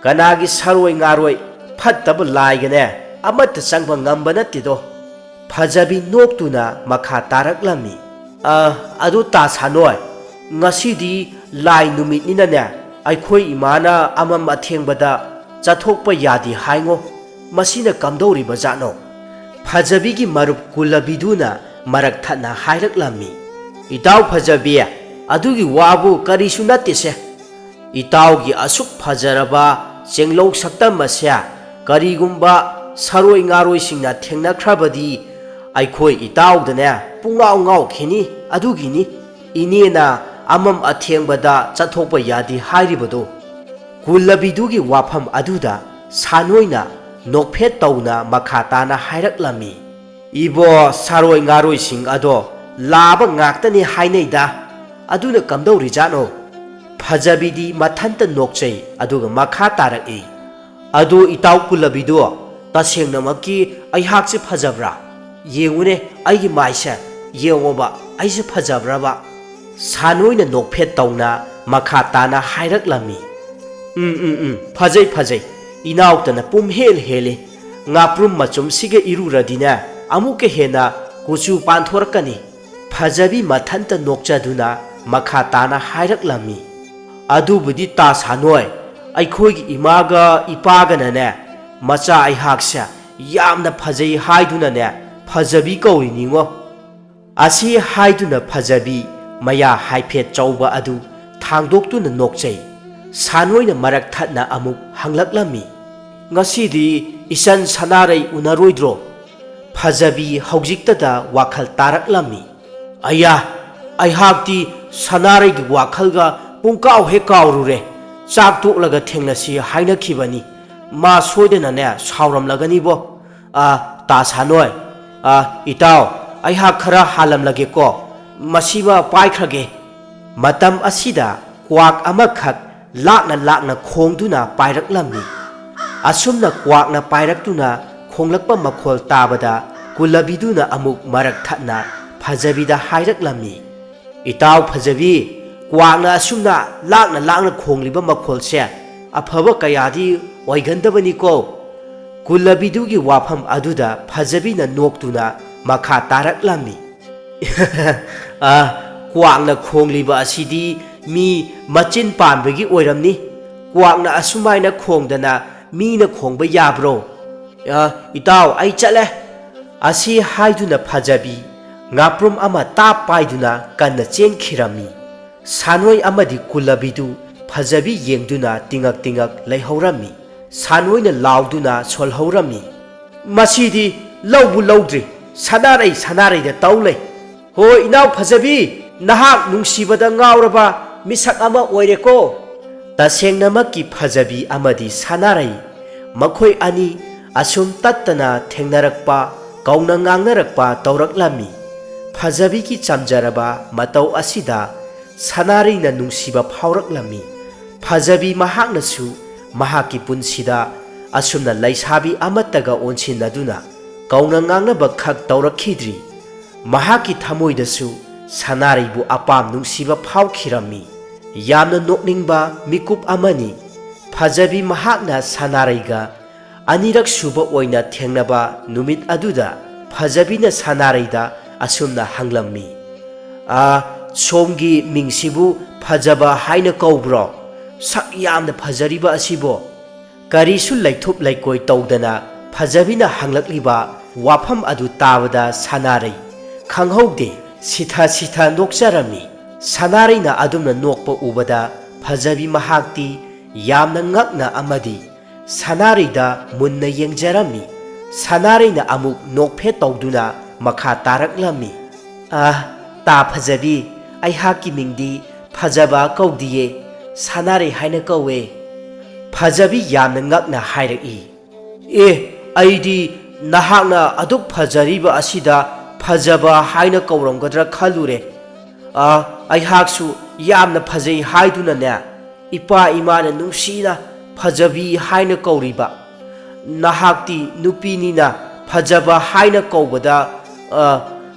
ꯀꯅꯥꯒꯤ ꯁꯔꯣꯏ ꯉꯥꯔꯣꯏ ꯐꯠꯇꯕ ꯂꯥꯏꯒꯅꯦ ꯑꯃꯠꯇ ꯆꯪꯕ ꯉꯝꯕ ꯅꯠꯇꯦꯗꯣ꯫" ꯐꯖꯕꯤ ꯅꯣꯛꯇꯨꯅ ꯃꯈꯥ ꯇꯥꯔꯛꯂꯝꯃꯤ꯫ "ꯑ, ꯑꯗꯨ ꯇꯥ ꯁꯥꯅꯣꯏ, ꯉꯁꯤꯗꯤ ꯂꯥꯏ ꯅꯨꯃꯤꯠꯅꯤꯅꯅꯦ, ꯑꯩꯈꯣꯏ ꯏꯃꯥꯅ ꯑꯃꯝ ꯑꯊꯦꯡꯕꯗ ꯆꯠꯊꯣꯛꯄ ꯌꯥꯗꯦ ꯍꯥꯏꯉꯣ꯫ ꯃꯁꯤꯅ ꯀꯝꯗꯧꯔꯤꯕ ꯖꯥꯠꯅꯣ?" ꯐꯖꯕꯤꯒꯤ ꯃꯔꯨꯞ ꯀꯨꯜꯂꯕꯤꯗꯨꯅ ꯃꯔꯛ ꯊꯠꯅ ꯍꯥꯏꯔꯛꯂꯝꯃꯤ꯫ "ꯏꯇꯥꯎ ꯐꯖꯕꯤ, ꯑꯗꯨꯒꯤ ꯋꯥꯕꯨ ꯀꯔꯤꯁꯨ ꯅꯠꯇꯦꯁꯦ꯫ ꯏꯇꯥꯎꯒꯤ ꯑꯁꯨꯛ ꯐꯖꯔꯕ ꯆꯦꯡꯂꯧ ꯁꯛꯇꯝ ꯑꯁꯦ ꯀꯔꯤꯒꯨꯝꯕ ꯁꯔꯣꯏ ꯉꯥꯔꯣꯏꯁꯤꯡꯅ ꯊꯦꯡꯅꯈ꯭ꯔꯕꯗꯤ ꯑꯩꯈꯣꯏ ꯏꯇꯥꯎꯗꯅꯦ ꯄꯨꯡꯉꯥꯎ ꯉꯥꯎꯈꯤꯅꯤ꯫ ꯑꯗꯨꯒꯤꯅꯤ ꯏꯅꯦꯅ ꯑꯃꯝ ꯑꯊꯦꯡꯕꯗ ꯆꯠꯊꯣꯛꯄ ꯌꯥꯗꯦ ꯍꯥꯏꯔꯤꯕꯗꯣ꯫" ꯀꯨꯜꯂꯕꯤꯗꯨꯒꯤ ꯋꯥꯐꯝ ꯑꯗꯨꯗ ꯁꯥꯅꯣꯏꯅ ꯅꯣꯛꯐꯦꯠ ꯇꯧꯅ ꯃꯈꯥ ꯇꯥꯅ ꯍꯥꯏꯔꯛꯂꯝꯃꯤ꯫ "ꯏꯕꯣ, ꯁꯥꯔꯣꯏ ꯉꯥꯔꯣꯏꯁꯤꯡ ꯑꯗꯣ ꯂꯥꯕ ꯉꯥꯛꯇꯅꯤ ꯍꯥꯏꯅꯩꯗ꯫ ꯑꯗꯨꯅ ꯀꯝꯗꯧꯔꯤꯖꯥꯠꯅꯣ?" ꯐꯖꯕꯤꯗꯤ ꯃꯊꯟꯇ ꯅꯣꯛꯆꯩ, ꯑꯗꯨꯒ ꯃꯈꯥ ꯇꯥꯔꯛꯏ꯫ "ꯑꯗꯨ ꯏꯇꯥꯎ ꯀꯨꯜꯂꯕꯤꯗꯨ, ꯇꯁꯦꯡꯅꯃꯛꯀꯤ ꯑꯩꯍꯥꯛꯁꯦ ꯐꯖꯕ꯭ꯔꯥ? ꯌꯦꯡꯉꯨꯅꯦ, ꯑꯩꯒꯤ ꯃꯥꯏꯁꯦ ꯌꯦꯡꯉꯣꯕ, ꯑꯩꯁꯦ ꯐꯖꯕ꯭ꯔꯕ?" ꯁꯥꯅꯣꯏꯅ ꯅꯣꯛꯐꯦꯠ ꯇꯧꯅ ꯃꯈꯥ ꯇꯥꯅ ꯍꯥꯏꯔꯛꯂꯝꯃꯤ꯫ "ꯎꯝ, ꯎꯝ, ꯎꯝ, ꯐꯖꯩ, ꯐꯖꯩ꯫ ꯏꯅꯥꯎꯇꯅ ꯄꯨꯝ ꯍꯦꯜ ꯍꯦꯜꯂꯤ꯫ ꯉꯥꯄ꯭ꯔꯨꯝ ꯃꯆꯨꯝꯁꯤꯒ ꯏꯔꯨꯔꯗꯤꯅꯦ, ꯑꯃꯨꯛꯀ ꯍꯦꯟꯅ ꯀꯨꯆꯨ ꯄꯥꯟꯊꯣꯔꯛꯀꯅꯤ꯫ ꯐꯖꯕꯤ ꯃꯊꯟꯇ ꯅꯣꯛꯆꯗꯨꯅ ꯃꯈꯥ ꯇꯥꯅ ꯍꯥꯏꯔꯛꯂꯝꯃꯤ, "ꯑꯗꯨꯕꯨꯗꯤ ꯇꯥ ꯁꯥꯅꯣꯏ, ꯑꯩꯈꯣꯏꯒꯤ ꯏꯃꯥꯒ ꯏꯄꯥꯒꯅꯅꯦ, ꯃꯆꯥ ꯑꯩꯍꯥꯛꯁꯦ ꯌꯥꯝꯅ ꯐꯖꯩ ꯍꯥꯏꯗꯨꯅꯅꯦ ꯐꯖꯕꯤ ꯀꯧꯔꯤꯅꯤꯉꯣ"꯫ ꯑꯁꯤ ꯍꯥꯏꯗꯨꯅ ꯐꯖꯕꯤ ꯃꯌꯥ ꯍꯥꯏꯐꯦꯠ ꯆꯧꯕ ꯑꯗꯨ ꯊꯥꯡꯗꯣꯛꯇꯨꯅ ꯅꯣꯛꯆꯩ꯫ ꯁꯥꯅꯣꯏꯅ ꯃꯔꯛ ꯊꯠꯅ ꯑꯃꯨꯛ ꯍꯪꯂꯛꯂꯝꯃꯤ, "ꯉꯁꯤꯗꯤ ꯏꯆꯟ ꯁꯅꯥꯔꯩ ꯎꯅꯔꯣꯏꯗ꯭ꯔꯣ?" ꯐꯖꯕꯤ ꯍꯧꯖꯤꯛꯇꯗ ꯋꯥꯈꯜ ꯇꯥꯔꯛꯂꯝꯃꯤ꯫ "ꯑꯌꯥ, ꯑꯩꯍꯥꯛꯇꯤ ꯁꯅꯥꯔꯩꯒꯤ ꯋꯥꯈꯜꯒ ꯄꯨꯡꯀꯥꯎ ꯍꯦꯛ ꯀꯥꯎꯔꯨꯔꯦ꯫ ꯆꯥꯛ ꯇꯣꯛꯂꯒ ꯊꯦꯡꯅꯁꯤ ꯍꯥꯏꯅꯈꯤꯕꯅꯤ꯫ ꯃꯥ ꯁꯣꯏꯗꯅꯅꯦ ꯁꯥꯎꯔꯝꯂꯒꯅꯤꯕꯣ꯫ ꯑ, ꯇꯥ ꯁꯥꯅꯣꯏ, ꯑ, ꯏꯇꯥꯎ, ꯑꯩꯍꯥꯛ ꯈꯔ ꯍꯥꯜꯂꯝꯂꯒꯦꯀꯣ꯫ ꯃꯁꯤꯃ ꯄꯥꯏꯈ꯭ꯔꯒꯦ"꯫ ꯃꯇꯝ ꯑꯁꯤꯗ ꯀ꯭ꯋꯥꯛ ꯑꯃꯈꯛ ꯂꯥꯛꯅ ꯂꯥꯛꯅ ꯈꯣꯡꯗꯨꯅ ꯄꯥꯏꯔꯛꯂꯝꯃꯤ꯫ ꯑꯁꯨꯝꯅ ꯀ꯭ꯋꯥꯛꯅ ꯄꯥꯏꯔꯛꯇꯨꯅ ꯈꯣꯡꯂꯛꯄ ꯃꯈꯣꯜ ꯇꯥꯕꯗ ꯀꯨꯂꯕꯤꯗꯨꯅ ꯑꯃꯨꯛ ꯃꯔꯛ ꯊꯠꯅ ꯐꯖꯕꯤꯗ ꯍꯥꯏꯔꯛꯂꯝꯃꯤ, "ꯏꯇꯥꯎ ꯐꯖꯕꯤ, ꯀ꯭ꯋꯥꯛꯅ ꯑꯁꯨꯝꯅ ꯂꯥꯛꯅ ꯂꯥꯛꯅ ꯈꯣꯡꯂꯤꯕ ꯃꯈꯣꯜꯁꯦ ꯑꯐꯕ ꯀꯌꯥꯗꯤ ꯑꯣꯏꯒꯟꯗꯕꯅꯤꯀꯣ"꯫ ꯀꯨꯂꯕꯤꯗꯨꯒꯤ ꯋꯥꯐꯝ ꯑꯗꯨꯗ ꯐꯖꯕꯤꯅ ꯅꯣꯛꯇꯨꯅ ꯃꯈꯥ ꯇꯥꯔꯛꯂꯝꯃꯤ, "ꯑ, ꯀ꯭ꯋꯥꯛꯅ ꯈꯣꯡꯂꯤꯕ ꯑꯁꯤꯗꯤ ꯃꯤ ꯃꯆꯤꯟ ꯄꯥꯟꯕꯒꯤ ꯑꯣꯏꯔꯝꯅꯤ꯫ ꯀ꯭ꯋꯥꯛꯅ ꯑꯁꯨꯃꯥꯏꯅ ꯈꯣꯡꯗꯅ ꯃꯤꯅ ꯈꯣꯡꯕ ꯌꯥꯕ꯭ꯔꯣ? ꯑ, ꯏꯇꯥꯎ, ꯑꯩ ꯆꯠꯂꯦ"꯫ ꯑꯁꯤ ꯍꯥꯏꯗꯨꯅ ꯐꯖꯕꯤ ꯉꯥꯄ꯭ꯔꯨꯝ ꯑꯃ ꯇꯥꯞ ꯄꯥꯏꯗꯨꯅ ꯀꯟꯅ ꯆꯦꯟꯈꯤꯔꯝꯃꯤ꯫ ꯁꯥꯅꯣꯏ ꯑꯃꯗꯤ ꯀꯨꯂꯕꯤꯗꯨ ꯐꯖꯕꯤ ꯌꯦꯡꯗꯨꯅ ꯇꯤꯉꯛ ꯇꯤꯉꯛ ꯂꯩꯍꯧꯔꯝꯃꯤ꯫ ꯁꯥꯅꯣꯏꯅ ꯂꯥꯎꯗꯨꯅ ꯁꯣꯜꯍꯧꯔꯝꯃꯤ, "ꯃꯁꯤꯗꯤ ꯂꯧꯕꯨ ꯂꯧꯗ꯭ꯔꯤ, ꯁꯅꯥꯔꯩ ꯁꯅꯥꯔꯩꯗ ꯇꯧ ꯂꯩ꯫ ꯍꯣ ꯏꯅꯥꯎ ꯐꯖꯕꯤ, ꯅꯍꯥꯛ ꯅꯨꯡꯁꯤꯕꯗ ꯉꯥꯎꯔꯕ ꯃꯤꯁꯛ ꯑꯃ ꯑꯣꯏꯔꯦꯀꯣ"꯫ ꯇꯁꯦꯡꯅꯃꯛꯀꯤ ꯐꯖꯕꯤ ꯑꯃꯗꯤ ꯁꯅꯥꯔꯩ, ꯃꯈꯣꯏ ꯑꯅꯤ ꯑꯁꯨꯝ ꯇꯠꯇꯅ ꯊꯦꯡꯅꯔꯛꯄ, ꯀꯧꯅ ꯉꯥꯡꯅꯔꯛꯄ ꯇꯧꯔꯛꯂꯝꯃꯤ꯫ ꯐꯖꯕꯤꯒꯤ ꯆꯝꯖꯔꯕ ꯃꯇꯧ ꯑꯁꯤꯗ ꯁꯅꯥꯔꯩꯅ ꯅꯨꯡꯁꯤꯕ ꯐꯥꯎꯔꯛꯂꯝꯃꯤ꯫ ꯐꯖꯕꯤ ꯃꯍꯥꯛꯅꯁꯨ ꯃꯍꯥꯛꯀꯤ ꯄꯨꯟꯁꯤꯗ ꯑꯁꯨꯝꯅ ꯂꯩꯁꯥꯕꯤ ꯑꯃꯠꯇꯒ ꯑꯣꯟꯁꯤꯟꯅꯗꯨꯅ ꯀꯧꯅ ꯉꯥꯡꯅꯕ ꯈꯛ ꯇꯧꯔꯛꯈꯤꯗ꯭ꯔꯤ꯫ ꯃꯍꯥꯛꯀꯤ ꯊꯃꯣꯏꯗꯁꯨ ꯁꯅꯥꯔꯩꯕꯨ ꯑꯄꯥꯝ ꯅꯨꯡꯁꯤꯕ ꯐꯥꯎꯈꯤꯔꯝꯃꯤ꯫ ꯌꯥꯝꯅ ꯅꯣꯛꯅꯤꯡꯕ ꯃꯤꯀꯨꯞ ꯑꯃꯅꯤ꯫ ꯐꯖꯕꯤ ꯃꯍꯥꯛꯅ ꯁꯅꯥꯔꯩꯒ ꯑꯅꯤꯔꯛ ꯁꯨꯕ ꯑꯣꯏꯅ ꯊꯦꯡꯅꯕ ꯅꯨꯃꯤꯠ ꯑꯗꯨꯗ ꯐꯖꯕꯤꯅ ꯁꯅꯥꯔꯩꯗ ꯑꯁꯨꯝꯅ ꯍꯪꯂꯝꯃꯤ, "ꯑ, ꯁꯣꯝꯒꯤ ꯃꯤꯡꯁꯤꯕꯨ ꯐꯖꯕ ꯍꯥꯏꯅ ꯀꯧꯕ꯭ꯔꯣ? ꯁꯛ ꯌꯥꯝꯅ ꯐꯖꯔꯤꯕ ꯑꯁꯤꯕꯣ?" ꯀꯔꯤꯁꯨ ꯂꯩꯊꯨꯞ ꯂꯩꯀꯣꯏ ꯇꯧꯗꯅ ꯐꯖꯕꯤꯅ ꯍꯪꯂꯛꯂꯤꯕ ꯋꯥꯐꯝ ꯑꯗꯨ ꯇꯥꯕꯗ ꯁꯅꯥꯔꯩ ꯈꯪꯍꯧꯗꯦ ꯁꯤꯊ ꯁꯤꯊ ꯅꯣꯛꯆꯔꯝꯃꯤ꯫ ꯁꯅꯥꯔꯩꯅ ꯑꯗꯨꯝꯅ ꯅꯣꯛꯄ ꯎꯕꯗ ꯐꯖꯕꯤ ꯃꯍꯥꯛꯇꯤ ꯌꯥꯝꯅ ꯉꯛꯅ ꯑꯃꯗꯤ ꯁꯅꯥꯔꯩꯗ ꯃꯨꯟꯅ ꯌꯦꯡꯖꯔꯝꯃꯤ꯫ ꯁꯅꯥꯔꯩꯅ ꯑꯃꯨꯛ ꯅꯣꯛꯐꯦꯠ ꯇꯧꯗꯨꯅ ꯃꯈꯥ ꯇꯥꯔꯛꯂꯝꯃꯤ, "ꯑꯥ, ꯇꯥ ꯐꯖꯕꯤ, ꯑꯩꯍꯥꯛꯀꯤ ꯃꯤꯡꯗꯤ ꯐꯖꯕ ꯀꯧꯗꯤꯌꯦ, ꯁꯅꯥꯔꯩ ꯍꯥꯏꯅ ꯀꯧꯋꯦ꯫" ꯐꯖꯕꯤ ꯌꯥꯝꯅ ꯉꯛꯅ ꯍꯥꯏꯔꯛꯏ, "ꯑꯦ, ꯑꯩꯗꯤ ꯅꯍꯥꯛꯅ ꯑꯗꯨꯛ ꯐꯖꯔꯤꯕ ꯑꯁꯤꯗ ꯐꯖꯕ ꯍꯥꯏꯅ ꯀꯧꯔꯝꯒꯗ꯭ꯔꯥ ꯈꯜꯂꯨꯔꯦ꯫ ꯑ, ꯑꯩꯍꯥꯛꯁꯨ ꯌꯥꯝꯅ ꯐꯖꯩ ꯍꯥꯏꯗꯨꯅꯅꯦ, ꯏꯄꯥ ꯏꯃꯥꯅ ꯅꯨꯡꯁꯤꯅ ꯐꯖꯕꯤ ꯍꯥꯏꯅ ꯀꯧꯔꯤꯕ꯫ ꯅꯍꯥꯛꯇꯤ ꯅꯨꯄꯤꯅꯤꯅ ꯐꯖꯕ ꯍꯥꯏꯅ ꯀꯧꯕꯗ, ꯑ,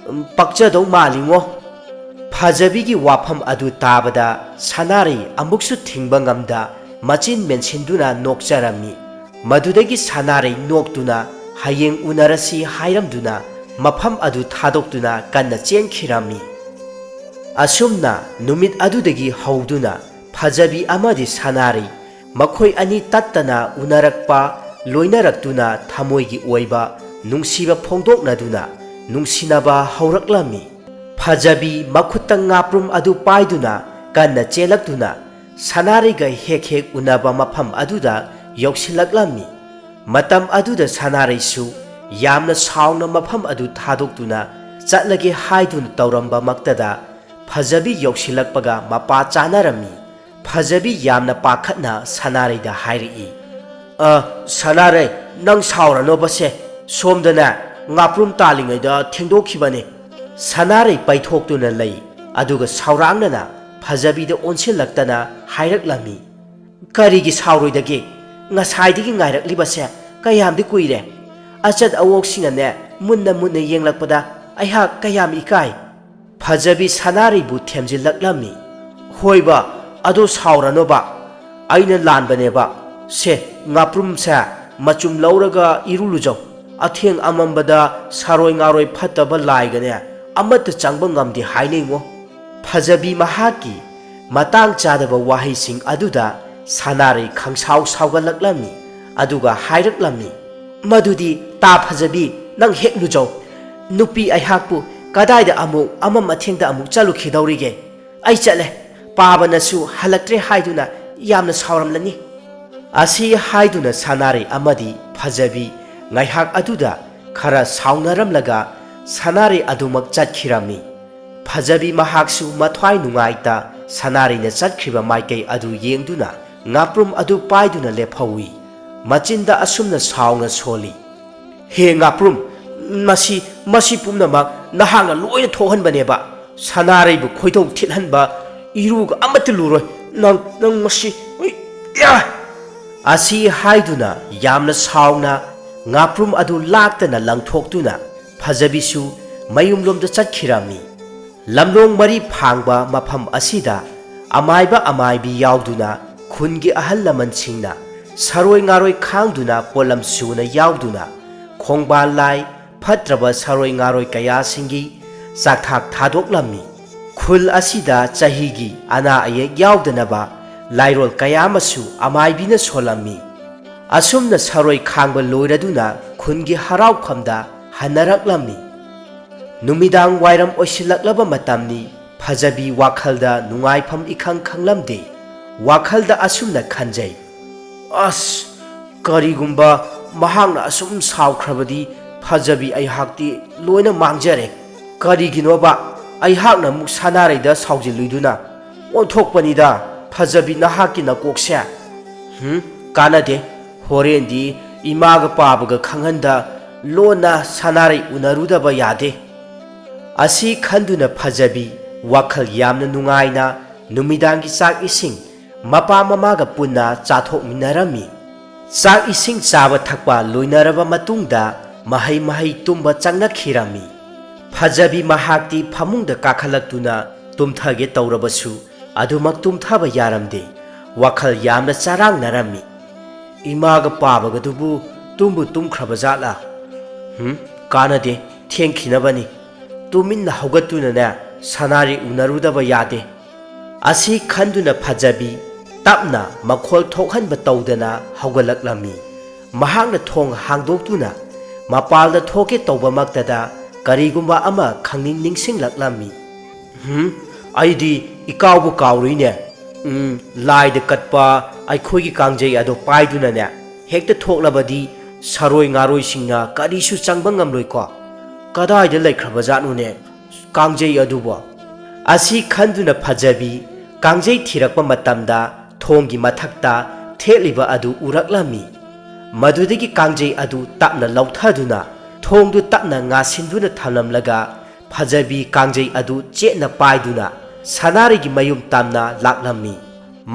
ꯄꯛꯆꯗꯧ ꯃꯥꯜꯂꯤꯉꯣ꯫" ꯐꯖꯕꯤꯒꯤ ꯋꯥꯐꯝ ꯑꯗꯨ ꯇꯥꯕꯗ ꯁꯅꯥꯔꯩ ꯑꯃꯨꯛꯁꯨ ꯊꯤꯡꯕ ꯉꯝꯗ ꯃꯆꯤꯟ ꯃꯦꯟꯁꯤꯟꯗꯨꯅ ꯅꯣꯛꯆꯔꯝꯃꯤ꯫ ꯃꯗꯨꯗꯒꯤ ꯁꯅꯥꯔꯩ ꯅꯣꯛꯇꯨꯅ ꯍꯌꯦꯡ ꯎꯅꯔꯁꯤ ꯍꯥꯏꯔꯝꯗꯨꯅ ꯃꯐꯝ ꯑꯗꯨ ꯊꯥꯗꯣꯛꯇꯨꯅ ꯀꯟꯅ ꯆꯦꯟꯈꯤꯔꯝꯃꯤ꯫ ꯑꯁꯨꯝꯅ ꯅꯨꯃꯤꯠ ꯑꯗꯨꯗꯒꯤ ꯍꯧꯗꯨꯅ ꯐꯖꯕꯤ ꯑꯃꯗꯤ ꯁꯅꯥꯔꯩ ꯃꯈꯣꯏ ꯑꯅꯤ ꯇꯠꯇꯅ ꯎꯅꯔꯛꯄ, ꯂꯣꯏꯅꯔꯛꯇꯨꯅ ꯊꯃꯣꯏꯒꯤ ꯑꯣꯏꯕ ꯅꯨꯡꯁꯤꯕ ꯐꯣꯡꯗꯣꯛꯅꯗꯨꯅ ꯅꯨꯡꯁꯤꯅꯕ ꯍꯧꯔꯛꯂꯝꯃꯤ꯫ ꯐꯖꯕꯤ ꯃꯈꯨꯠꯇ ꯉꯥꯄ꯭ꯔꯨꯝ ꯑꯗꯨ ꯄꯥꯏꯗꯨꯅ ꯀꯟꯅ ꯆꯦꯜꯂꯛꯇꯨꯅ ꯁꯅꯥꯔꯩꯒ ꯍꯦꯛ ꯍꯦꯛ ꯎꯅꯕ ꯃꯐꯝ ꯑꯗꯨꯗ ꯌꯧꯁꯤꯜꯂꯛꯂꯝꯃꯤ꯫ ꯃꯇꯝ ꯑꯗꯨꯗ ꯁꯅꯥꯔꯩꯁꯨ ꯌꯥꯝꯅ ꯁꯥꯎꯅ ꯃꯐꯝ ꯑꯗꯨ ꯊꯥꯗꯣꯛꯇꯨꯅ ꯆꯠꯂꯒꯦ ꯍꯥꯏꯗꯨꯅ ꯇꯧꯔꯝꯕꯃꯛꯇꯗ ꯐꯖꯕꯤ ꯌꯧꯁꯤꯜꯂꯛꯄꯒ ꯃꯄꯥ ꯆꯥꯅꯔꯝꯃꯤ꯫ ꯐꯖꯕꯤ ꯌꯥꯝꯅ ꯄꯥꯈꯠꯅ ꯁꯅꯥꯔꯩꯗ ꯍꯥꯏꯔꯛꯏ, "ꯑ, ꯁꯅꯥꯔꯩ, ꯅꯪ ꯁꯥꯎꯔꯅꯣꯕꯁꯦ, ꯁꯣꯝꯗꯅꯦ ꯉꯥꯄ꯭ꯔꯨꯝ ꯇꯥꯜꯂꯤꯉꯩꯗ ꯊꯦꯡꯗꯣꯛꯈꯤꯕꯅꯦ꯫" ꯁꯅꯥꯔꯩ ꯄꯩꯊꯣꯛꯇꯨꯅ ꯂꯩ꯫ ꯑꯗꯨꯒ ꯁꯥꯎꯔꯥꯡꯅꯅ ꯐꯖꯕꯤꯗ ꯑꯣꯟꯁꯤꯜꯂꯛꯇꯅ ꯍꯥꯏꯔꯛꯂꯝꯃꯤ, "ꯀꯔꯤꯒꯤ ꯁꯥꯎꯔꯣꯏꯗꯒꯦ? ꯉꯁꯥꯏꯗꯒꯤ ꯉꯥꯏꯔꯛꯂꯤꯕꯁꯦ ꯀꯌꯥꯝꯗꯤ ꯀꯨꯏꯔꯦ꯫ ꯑꯆꯠ ꯑꯋꯣꯛꯁꯤꯡꯅꯅꯦ ꯃꯨꯟꯅ ꯃꯨꯟꯅ ꯌꯦꯡꯂꯛꯄꯗ ꯑꯩꯍꯥꯛ ꯀꯌꯥꯝ ꯏꯀꯥꯏ꯫" ꯐꯖꯕꯤ ꯁꯅꯥꯔꯩꯕꯨ ꯊꯦꯝꯖꯤꯜꯂꯛꯂꯝꯃꯤ꯫ "ꯍꯣꯏꯕ, ꯑꯗꯣ ꯁꯥꯎꯔꯅꯣꯕ, ꯑꯩꯅ ꯂꯥꯟꯕꯅꯦꯕ꯫ ꯁꯦ, ꯉꯥꯄ꯭ꯔꯨꯝꯁꯦ ꯃꯆꯨꯝ ꯂꯧꯔꯒ ꯏꯔꯨ ꯂꯨꯖꯧ, ꯑꯊꯦꯡ ꯑꯃꯝꯕꯗ ꯁꯥꯔꯣꯏ ꯉꯥꯔꯣꯏ ꯐꯠꯇꯕ ꯂꯥꯏꯒꯅꯦ ꯑꯃꯠꯇ ꯆꯪꯕ ꯉꯝꯗꯦ ꯍꯥꯏꯅꯩꯉꯣ꯫ ꯐꯖꯕꯤ ꯃꯍꯥꯛꯀꯤ ꯃꯇꯥꯡ ꯆꯥꯗꯕ ꯋꯥꯍꯩꯁꯤꯡ ꯑꯗꯨꯗ ꯁꯅꯥꯔꯩ ꯈꯪꯁꯥꯎ ꯁꯥꯎꯒꯠꯂꯛꯂꯝꯃꯤ꯫ ꯑꯗꯨꯒ ꯍꯥꯏꯔꯛꯂꯝꯃꯤ, "ꯃꯗꯨꯗꯤ ꯇꯥ ꯐꯖꯕꯤ, ꯅꯪ ꯍꯦꯛ ꯂꯨꯖꯧ꯫ ꯅꯨꯄꯤ ꯑꯩꯍꯥꯛꯄꯨ ꯀꯗꯥꯏꯗ ꯑꯃꯨꯛ ꯑꯃꯝ ꯑꯊꯦꯡꯗ ꯑꯃꯨꯛ ꯆꯠꯂꯨꯈꯤꯗꯧꯔꯤꯒꯦ? ꯑꯩ ꯆꯠꯂꯦ꯫ ꯄꯥꯕꯅꯁꯨ ꯍꯜꯂꯛꯇ꯭ꯔꯦ ꯍꯥꯏꯗꯨꯅ ꯌꯥꯝꯅ ꯁꯥꯎꯔꯝꯂꯅꯤ"꯫ ꯑꯁꯤ ꯍꯥꯏꯗꯨꯅ ꯁꯅꯥꯔꯩ ꯑꯃꯗꯤ ꯐꯖꯕꯤ ꯉꯥꯏꯍꯥꯛ ꯑꯗꯨꯗ ꯈꯔ ꯁꯥꯎꯅꯔꯝꯂꯒ ꯁꯅꯥꯔꯩ ꯑꯗꯨꯃꯛ ꯆꯠꯈꯤꯔꯝꯃꯤ꯫ ꯐꯖꯕꯤ ꯃꯍꯥꯛꯁꯨ ꯃꯊ꯭ꯋꯥꯏ ꯅꯨꯡꯉꯥꯏꯇ ꯁꯅꯥꯔꯩꯅ ꯆꯠꯈ꯭ꯔꯤꯕ ꯃꯥꯏꯀꯩ ꯑꯗꯨ ꯌꯦꯡꯗꯨꯅ ꯉꯥꯄ꯭ꯔꯨꯝ ꯑꯗꯨ ꯄꯥꯏꯗꯨꯅ ꯂꯦꯞꯍꯧꯏ꯫ ꯃꯆꯤꯟꯗ ꯑꯁꯨꯝꯅ ꯁꯥꯎꯅ ꯁꯣꯜꯂꯤ, "ꯍꯦ ꯉꯥꯄ꯭ꯔꯨꯝ, ꯃꯁꯤ, ꯃꯁꯤ ꯄꯨꯝꯅꯃꯛ ꯅꯍꯥꯛꯅ ꯂꯣꯏꯅ ꯊꯣꯛꯍꯟꯕꯅꯦꯕ꯫ ꯁꯅꯥꯔꯩꯕꯨ ꯈꯣꯏꯗꯧ ꯊꯤꯠꯍꯟꯕ ꯏꯔꯨꯒ ꯑꯃꯠꯇ ꯂꯨꯔꯣꯏ꯫ ꯅꯪ, ꯅꯪ ꯃꯁꯤ, ꯎꯏ, ꯌꯥ!" ꯑꯁꯤ ꯍꯥꯏꯗꯨꯅ ꯌꯥꯝꯅ ꯁꯥꯎꯅ ꯉꯥꯄ꯭ꯔꯨꯝ ꯑꯗꯨ ꯂꯥꯛꯇꯅ ꯂꯪꯊꯣꯛꯇꯨꯅ ꯐꯖꯕꯤꯁꯨ ꯃꯌꯨꯝꯂꯣꯝꯗ ꯆꯠꯈꯤꯔꯝꯃꯤ꯫ ꯂꯝꯂꯣꯡ ꯃꯔꯤ ꯐꯥꯡꯕ ꯃꯐꯝ ꯑꯁꯤꯗ ꯑꯃꯥꯏꯕ ꯑꯃꯥꯏꯕꯤ ꯌꯥꯎꯗꯨꯅ ꯈꯨꯟꯒꯤ ꯑꯍꯜ ꯂꯃꯟꯁꯤꯡꯅ ꯁꯔꯣꯏ ꯉꯥꯔꯣꯏ ꯈꯥꯡꯗꯨꯅ ꯄꯣꯠꯂꯝ ꯁꯨꯅ ꯌꯥꯎꯗꯨꯅ ꯈꯣꯡꯕꯥꯜ ꯂꯥꯏ ꯐꯠꯇ꯭ꯔꯕ ꯁꯔꯣꯏ ꯉꯥꯔꯣꯏ ꯀꯌꯥꯁꯤꯡꯒꯤ ꯆꯥꯛꯊꯥꯛ ꯊꯥꯗꯣꯛꯂꯝꯃꯤ꯫ ꯈꯨꯜ ꯑꯁꯤꯗ ꯆꯍꯤꯒꯤ ꯑꯅꯥ ꯑꯌꯦꯛ ꯌꯥꯎꯗꯅꯕ ꯂꯥꯏꯔꯣꯜ ꯀꯌꯥ ꯑꯃꯁꯨ ꯑꯃꯥꯏꯕꯤꯅ ꯁꯣꯜꯂꯝꯃꯤ꯫ ꯑꯁꯨꯝꯅ ꯁꯔꯣꯏ ꯈꯥꯡꯕ ꯂꯣꯏꯔꯗꯨꯅ ꯈꯨꯟꯒꯤ ꯍꯔꯥꯎꯐꯝꯗ ꯍꯟꯅꯔꯛꯂꯝꯃꯤ꯫ ꯅꯨꯃꯤꯗꯥꯡ ꯋꯥꯏꯔꯝ ꯑꯣꯏꯁꯤꯜꯂꯛꯂꯕ ꯃꯇꯝꯅꯤ꯫ ꯐꯖꯕꯤ ꯋꯥꯈꯜꯗ ꯅꯨꯡꯉꯥꯏꯐꯝ ꯏꯈꯪ ꯈꯪꯂꯝꯗꯦ꯫ ꯋꯥꯈꯜꯗ ꯑꯁꯨꯝꯅ ꯈꯟꯖꯩ, "ꯑꯁ, ꯀꯔꯤꯒꯨꯝꯕ ꯃꯍꯥꯛꯅ ꯑꯁꯨꯝ ꯁꯥꯎꯈ꯭ꯔꯕꯗꯤ ꯐꯖꯕꯤ ꯑꯩꯍꯥꯛꯇꯤ ꯂꯣꯏꯅ ꯃꯥꯡꯖꯔꯦ꯫ ꯀꯔꯤꯒꯤꯅꯣꯕ ꯑꯩꯍꯥꯛꯅ ꯑꯃꯨꯛ ꯁꯅꯥꯔꯩꯗ ꯁꯥꯎꯖꯤꯜꯂꯨꯏꯗꯨꯅ? ꯑꯣꯟꯊꯣꯛꯄꯅꯤꯗ ꯐꯖꯕꯤ ꯅꯍꯥꯛꯀꯤ ꯅꯀꯣꯛꯁꯦ꯫ ꯍꯨꯝ, ꯀꯥꯟꯅꯗꯦ꯫ ꯍꯣꯔꯦꯟꯗꯤ ꯏꯃꯥꯒ ꯄꯥꯕꯒ ꯈꯪꯍꯟꯗ ꯂꯣꯟꯅ ꯁꯅꯥꯔꯩ ꯎꯅꯔꯨꯗꯕ ꯌꯥꯗꯦ"꯫ ꯑꯁꯤ ꯈꯟꯗꯨꯅ ꯐꯖꯕꯤ ꯋꯥꯈꯜ ꯌꯥꯝꯅ ꯅꯨꯡꯉꯥꯏꯅ ꯅꯨꯃꯤꯗꯥꯡꯒꯤ ꯆꯥꯛ ꯏꯁꯤꯡ ꯃꯄꯥ ꯃꯃꯥꯒ ꯄꯨꯟꯅ ꯆꯥꯊꯣꯛꯃꯤꯟꯅꯔꯝꯃꯤ꯫ ꯆꯥꯛ ꯏꯁꯤꯡ ꯆꯥꯕ ꯊꯛꯄ ꯂꯣꯏꯅꯔꯕ ꯃꯇꯨꯡꯗ ꯃꯍꯩ ꯃꯍꯩ ꯇꯨꯝꯕ ꯆꯪꯅꯈꯤꯔꯝꯃꯤ꯫ ꯐꯖꯕꯤ ꯃꯍꯥꯛꯇꯤ ꯐꯃꯨꯡꯗ ꯀꯥꯈꯠꯂꯛꯇꯨꯅ ꯇꯨꯝꯊꯒꯦ ꯇꯧꯔꯕꯁꯨ ꯑꯗꯨꯃꯛ ꯇꯨꯝꯊꯕ ꯌꯥꯔꯝꯗꯦ꯫ ꯋꯥꯈꯜ ꯌꯥꯝꯅ ꯆꯔꯥꯡꯅꯔꯝꯃꯤ꯫ "ꯏꯃꯥꯒ ꯄꯥꯕꯒꯗꯨꯕꯨ ꯇꯨꯝꯕꯨ ꯇꯨꯝꯈ꯭ꯔꯕ ꯖꯥꯠꯂꯥ? ꯍꯨꯝ, ꯀꯥꯟꯅꯗꯦ, ꯊꯦꯡꯈꯤꯅꯕꯅꯤ꯫ ꯇꯨꯃꯤꯟꯅ ꯍꯧꯒꯠꯇꯨꯅꯅꯦ, ꯁꯅꯥꯔꯤ ꯎꯅꯔꯨꯗꯕ ꯌꯥꯗꯦ꯫ ꯑꯁꯤ ꯈꯟꯗꯨꯅ ꯐꯖꯕꯤ ꯇꯞꯅ ꯃꯈꯣꯜ ꯊꯣꯛꯍꯟꯕ ꯇꯧꯗꯅ ꯍꯧꯒꯠꯂꯛꯂꯝꯃꯤ꯫ ꯃꯍꯥꯛꯅ ꯊꯣꯡ ꯍꯥꯡꯗꯣꯛꯇꯨꯅ ꯃꯄꯥꯜꯗ ꯊꯣꯛꯀꯦ ꯇꯧꯕꯃꯛꯇꯗ ꯀꯔꯤꯒꯨꯝꯕ ꯑꯃ ꯈꯪꯅꯤꯡ ꯅꯤꯡꯁꯤꯡꯂꯛꯂꯝꯃꯤ꯫ ꯍꯨꯝ, ꯑꯩꯗꯤ ꯏꯀꯥꯎꯕꯨ ꯀꯥꯎꯔꯨꯏꯅꯦ꯫ ꯎꯝ, ꯂꯥꯏꯗ ꯀꯠꯄ ꯑꯩꯈꯣꯏꯒꯤ ꯀꯥꯡꯖꯩ ꯑꯗꯣ ꯄꯥꯏꯗꯨꯅꯅꯦ, ꯍꯦꯛꯇ ꯊꯣꯛꯂꯕꯗꯤ ꯁꯔꯣꯏ ꯉꯥꯔꯣꯏꯁꯤꯡꯅ ꯀꯔꯤꯁꯨ ꯆꯪꯕ ꯉꯝꯂꯣꯏꯀꯣ꯫ ꯀꯗꯥꯏꯗ ꯂꯩꯈ꯭ꯔꯕꯖꯥꯠꯅꯣꯅꯦ ꯀꯥꯡꯖꯩ ꯑꯗꯨꯕꯣ? ꯑꯁꯤ ꯈꯟꯗꯨꯅ ꯐꯖꯕꯤ ꯀꯥꯡꯖꯩ ꯊꯤꯔꯛꯄ ꯃꯇꯝꯗ ꯊꯣꯡꯒꯤ ꯃꯊꯛꯇ ꯊꯦꯠꯂꯤꯕ ꯑꯗꯨ ꯎꯔꯛꯂꯝꯃꯤ꯫ ꯃꯗꯨꯗꯒꯤ ꯀꯥꯡꯖꯩ ꯑꯗꯨ ꯇꯞꯅ ꯂꯧꯊꯗꯨꯅ ꯊꯣꯡꯗꯨ ꯇꯞꯅ ꯉꯥꯁꯤꯟꯗꯨꯅ ꯊꯝꯂꯝꯂꯒ ꯐꯖꯕꯤ ꯀꯥꯡꯖꯩ ꯑꯗꯨ ꯆꯦꯠꯅ ꯄꯥꯏꯗꯨꯅ ꯁꯅꯥꯔꯩꯒꯤ ꯃꯌꯨꯝ ꯇꯝꯅ ꯂꯥꯛꯂꯝꯃꯤ꯫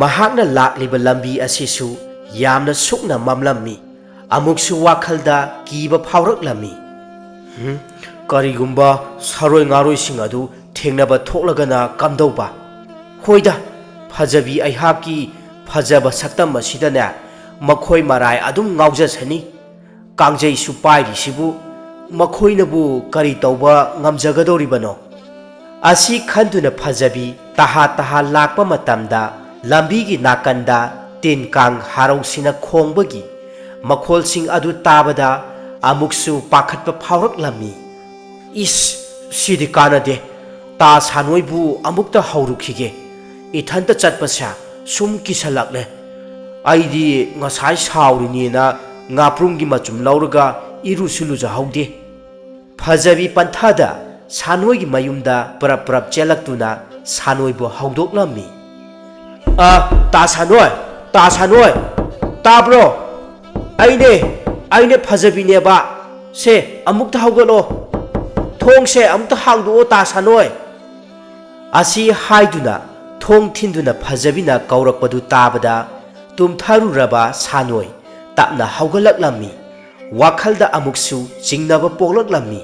ꯃꯍꯥꯛꯅ ꯂꯥꯛꯂꯤꯕ ꯂꯝꯕꯤ ꯑꯁꯤꯁꯨ ꯌꯥꯝꯅ ꯁꯨꯛꯅ ꯃꯝꯂꯝꯃꯤ꯫ ꯑꯃꯨꯛꯁꯨ ꯋꯥꯈꯜꯗ ꯀꯤꯕ ꯐꯥꯎꯔꯛꯂꯝꯃꯤ꯫ ꯍꯨꯝ, ꯀꯔꯤꯒꯨꯝꯕ ꯁꯔꯣꯏ ꯉꯥꯔꯣꯏꯁꯤꯡ ꯑꯗꯨ ꯊꯦꯡꯅꯕ ꯊꯣꯛꯂꯒꯅ ꯀꯝꯗꯧꯕ? ꯍꯣꯏꯗ, ꯐꯖꯕꯤ ꯑꯩꯍꯥꯛꯀꯤ ꯐꯖꯕ ꯁꯛꯇꯝ ꯑꯁꯤꯗꯅꯦ, ꯃꯈꯣꯏ ꯃꯔꯥꯏ ꯑꯗꯨꯝ ꯉꯥꯎꯖꯁꯅꯤ꯫ ꯀꯥꯡꯖꯩꯁꯨ ꯄꯥꯏꯔꯤꯁꯤꯕꯨ ꯃꯈꯣꯏꯅꯕꯨ ꯀꯔꯤ ꯇꯧꯕ ꯉꯝꯖꯒꯗꯧꯔꯤꯕꯅꯣ? ꯑꯁꯤ ꯈꯟꯗꯨꯅ ꯐꯖꯕꯤ ꯇꯍꯥ ꯇꯍꯥ ꯂꯥꯛꯄ ꯃꯇꯝꯗ ꯂꯝꯕꯤꯒꯤ ꯅꯥꯀꯟꯗ ꯇꯤꯟ ꯀꯥꯡ ꯍꯔꯥꯎꯁꯤꯅ ꯈꯣꯡꯕꯒꯤ ꯃꯈꯣꯜꯁꯤꯡ ꯑꯗꯨ ꯇꯥꯕꯗ ꯑꯃꯨꯛꯁꯨ ꯄꯥꯈꯠꯄ ꯐꯥꯎꯔꯛꯂꯝꯃꯤ꯫ ꯏꯁ, ꯁꯤꯗꯤ ꯀꯥꯟꯅꯗꯦ꯫ ꯇꯥ ꯁꯥꯅꯣꯏꯕꯨ ꯑꯃꯨꯛꯇ ꯍꯧꯔꯨꯈꯤꯒꯦ꯫ ꯏꯊꯟꯇ ꯆꯠꯄꯁꯦ ꯁꯨꯝ ꯀꯤꯁꯜꯂꯛꯂꯦ꯫ ꯑꯩꯗꯤ ꯉꯁꯥꯏ ꯁꯥꯎꯔꯤꯅꯦꯅ ꯉꯥꯄ꯭ꯔꯨꯝꯒꯤ ꯃꯆꯨꯝ ꯂꯧꯔꯒ ꯏꯔꯨꯁꯨ ꯂꯨꯖꯍꯧꯗꯦ꯫ ꯐꯖꯕꯤ ꯄꯟꯊꯥꯗ ꯁꯥꯅꯣꯏꯒꯤ ꯃꯌꯨꯝꯗ ꯄ꯭ꯔꯞ ꯄ꯭ꯔꯞ ꯆꯦꯜꯂꯛꯇꯨꯅ ꯁꯥꯅꯣꯏꯕꯨ ꯍꯧꯗꯣꯛꯂꯝꯃꯤ꯫ "ꯑ, ꯇꯥ ꯁꯥꯅꯣꯏ, ꯇꯥ ꯁꯥꯅꯣꯏ, ꯇꯥꯕ꯭ꯔꯣ? ꯑꯩꯅꯦ, ꯑꯩꯅꯦ ꯐꯖꯕꯤꯅꯦꯕ꯫ ꯁꯦ, ꯑꯃꯨꯛꯇ ꯍꯧꯒꯠꯂꯣ꯫ ꯊꯣꯡꯁꯦ ꯑꯃꯨꯛꯇ ꯍꯥꯡꯗꯣꯛꯑꯣ, ꯇꯥ ꯁꯥꯅꯣꯏ꯫" ꯑꯁꯤ ꯍꯥꯏꯗꯨꯅ ꯊꯣꯡ ꯊꯤꯟꯗꯨꯅ ꯐꯖꯕꯤꯅ ꯀꯧꯔꯛꯄꯗꯨ ꯇꯥꯕꯗ ꯇꯨꯝꯊꯔꯨꯔꯕ ꯁꯥꯅꯣꯏ ꯇꯞꯅ ꯍꯧꯒꯠꯂꯛꯂꯝꯃꯤ꯫ ꯋꯥꯈꯜꯗ ꯑꯃꯨꯛꯁꯨ ꯆꯤꯡꯅꯕ ꯄꯣꯛꯂꯛꯂꯝꯃꯤ꯫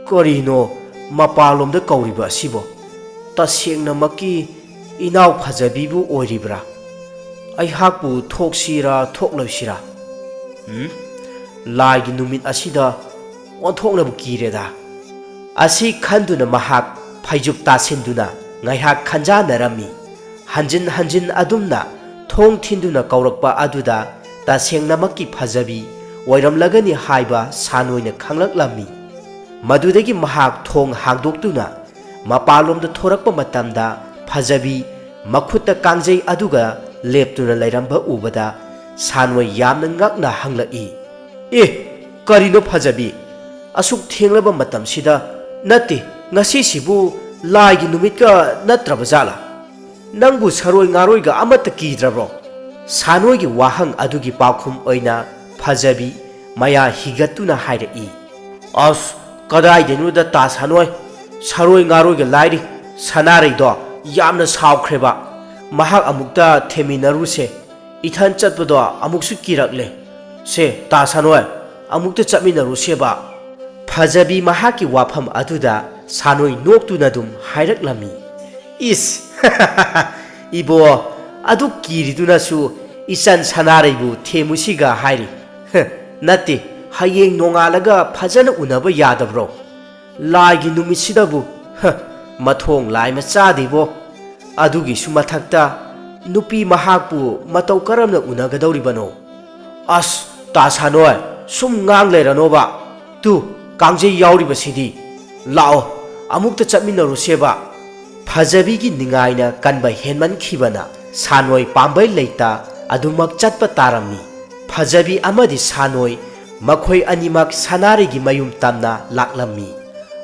"ꯀꯔꯤꯅꯣ ꯃꯄꯥꯟꯂꯣꯝꯗ ꯀꯧꯔꯤꯕ ꯑꯁꯤꯕꯣ? ꯇꯁꯦꯡꯅꯃꯛꯀꯤ ꯏꯅꯥꯎ ꯐꯖꯕꯤꯕꯨ ꯑꯣꯏꯔꯤꯕ꯭ꯔꯥ? ꯑꯩꯍꯥꯛꯄꯨ ꯊꯣꯛꯁꯤꯔꯥ ꯊꯣꯛꯂꯣꯏꯁꯤꯔꯥ? ꯎꯝ? ꯂꯥꯏꯒꯤ ꯅꯨꯃꯤꯠ ꯑꯁꯤꯗ ꯑꯣꯟꯊꯣꯛꯅꯕꯨ ꯀꯤꯔꯦꯗ꯫ ꯑꯁꯤ ꯈꯟꯗꯨꯅ ꯃꯍꯥꯛ ꯐꯩꯖꯨꯞ ꯇꯥꯁꯤꯟꯗꯨꯅ ꯉꯥꯏꯍꯥꯛ ꯈꯟꯖꯥꯟꯅꯔꯝꯃꯤ꯫ ꯍꯟꯖꯤꯟ ꯍꯟꯖꯤꯟ ꯑꯗꯨꯝꯅ ꯊꯣꯡ ꯊꯤꯟꯗꯨꯅ ꯀꯧꯔꯛꯄ ꯑꯗꯨꯗ ꯇꯁꯦꯡꯅꯃꯛꯀꯤ ꯐꯖꯕꯤ ꯑꯣꯏꯔꯝꯂꯒꯅꯤ ꯍꯥꯏꯕ ꯁꯥꯟꯅꯣꯏꯅ ꯈꯪꯂꯛꯂꯝꯃꯤ꯫ ꯃꯗꯨꯗꯒꯤ ꯃꯍꯥꯛ ꯊꯣꯡ ꯍꯥꯡꯗꯣꯛꯇꯨꯅ ꯃꯄꯥꯟꯂꯣꯝꯗ ꯊꯣꯔꯛꯄ ꯃꯇꯝꯗ ꯐꯖꯕꯤ ꯃꯈꯨꯠꯇ ꯀꯥꯡꯖꯩ ꯑꯗꯨꯒ ꯂꯦꯞꯇꯨꯅ ꯂꯩꯔꯝꯕ ꯎꯕꯗ ꯁꯥꯟꯅꯣꯏ ꯌꯥꯝꯅ ꯉꯛꯅ ꯍꯪꯂꯛꯏ, "ꯑꯦ, ꯀꯔꯤꯅꯣ ꯐꯖꯕꯤ? ꯑꯁꯨꯛ ꯊꯦꯡꯂꯕ ꯃꯇꯝꯁꯤꯗ? ꯅꯠꯇꯦ, ꯉꯁꯤꯁꯤꯕꯨ ꯂꯥꯏꯒꯤ ꯅꯨꯃꯤꯠꯀ ꯅꯠꯇ꯭ꯔꯕ ꯖꯥꯠꯂꯥ? ꯅꯪꯕꯨ ꯁꯔꯣꯏ ꯉꯥꯔꯣꯏꯒ ꯑꯃꯠꯇ ꯀꯤꯗ꯭ꯔꯕ꯭ꯔꯣ?" ꯁꯥꯟꯅꯣꯏꯒꯤ ꯋꯥꯍꯪ ꯑꯗꯨꯒꯤ ꯄꯥꯎꯈꯨꯝ ꯑꯣꯏꯅ ꯐꯖꯕꯤ ꯃꯌꯥ ꯍꯤꯒꯠꯇꯨꯅ ꯍꯥꯏꯔꯛꯏ, "ꯑꯁ, ꯀꯗꯥꯏꯗꯩꯅꯣꯗ ꯇꯥ ꯁꯥꯟꯅꯣꯏ, ꯁꯔꯣꯏ ꯉꯥꯔꯣꯏꯒ ꯂꯥꯏꯔꯤ, ꯁꯅꯥꯔꯩꯗꯣ ꯌꯥꯝꯅ ꯁꯥꯎꯈ꯭ꯔꯦꯕ꯫ ꯃꯍꯥꯛ ꯑꯃꯨꯛꯇ ꯊꯦꯝꯃꯤꯟꯅꯔꯨꯁꯦ, ꯏꯊꯟ ꯆꯠꯄꯗꯣ ꯑꯃꯨꯛꯁꯨ ꯀꯤꯔꯛꯂꯦ꯫ ꯁꯦ, ꯇꯥ ꯁꯥꯟꯅꯣꯏ, ꯑꯃꯨꯛꯇ ꯆꯠꯃꯤꯟꯅꯔꯨꯁꯦꯕ꯫" ꯐꯖꯕꯤ ꯃꯍꯥꯛꯀꯤ ꯋꯥꯐꯝ ꯑꯗꯨꯗ ꯁꯥꯟꯅꯣꯏ ꯅꯣꯛꯇꯨꯅ ꯑꯗꯨꯝ ꯍꯥꯏꯔꯛꯂꯝꯃꯤ, "ꯏꯁ, ꯏꯕꯣ, ꯑꯗꯨ ꯀꯤꯔꯤꯗꯨꯅꯁꯨ ꯏꯆꯟ ꯁꯅꯥꯔꯩꯕꯨ ꯊꯦꯝꯃꯨꯁꯤꯒ ꯍꯥꯏꯔꯤ꯫ ꯍ, ꯅꯠꯇꯦ, ꯍꯌꯦꯡ ꯅꯣꯡꯉꯥꯜꯂꯒ ꯐꯖꯅ ꯎꯅꯕ ꯌꯥꯗꯕ꯭ꯔꯣ? ꯂꯥꯏꯒꯤ ꯅꯨꯃꯤꯠꯁꯤꯗꯕꯨ, ꯍ, ꯃꯊꯣꯡ ꯂꯥꯏ ꯃꯆꯥꯗꯤꯕꯣ꯫ ꯑꯗꯨꯒꯤꯁꯨ ꯃꯊꯛꯇ ꯅꯨꯄꯤ ꯃꯍꯥꯛꯄꯨ ꯃꯇꯧ ꯀꯔꯝꯅ ꯎꯅꯒꯗꯧꯔꯤꯕꯅꯣ?" "ꯑꯁ, ꯇꯥ ꯁꯥꯟꯅꯣꯏ, ꯁꯨꯝ ꯉꯥꯡ ꯂꯩꯔꯅꯣꯕ꯫ ꯇꯨ, ꯀꯥꯡꯖꯩ ꯌꯥꯎꯔꯤꯕꯁꯤꯗꯤ꯫ ꯂꯥꯛꯑꯣ, ꯑꯃꯨꯛꯇ ꯆꯠꯃꯤꯟꯅꯔꯨꯁꯦꯕ꯫" ꯐꯖꯕꯤꯒꯤ ꯅꯤꯡꯉꯥꯏꯅ ꯀꯟꯕ ꯍꯦꯟꯃꯟꯈꯤꯕꯅ ꯁꯥꯟꯅꯣꯏ ꯄꯥꯝꯕꯩ ꯂꯩꯇ ꯑꯗꯨꯃꯛ ꯆꯠꯄ ꯇꯥꯔꯝꯃꯤ꯫ ꯐꯖꯕꯤ ꯑꯃꯗꯤ ꯁꯥꯟꯅꯣꯏ ꯃꯈꯣꯏ ꯑꯅꯤꯃꯛ ꯁꯅꯥꯔꯩꯒꯤ ꯃꯌꯨꯝ ꯇꯝꯅ ꯂꯥꯛꯂꯝꯃꯤ꯫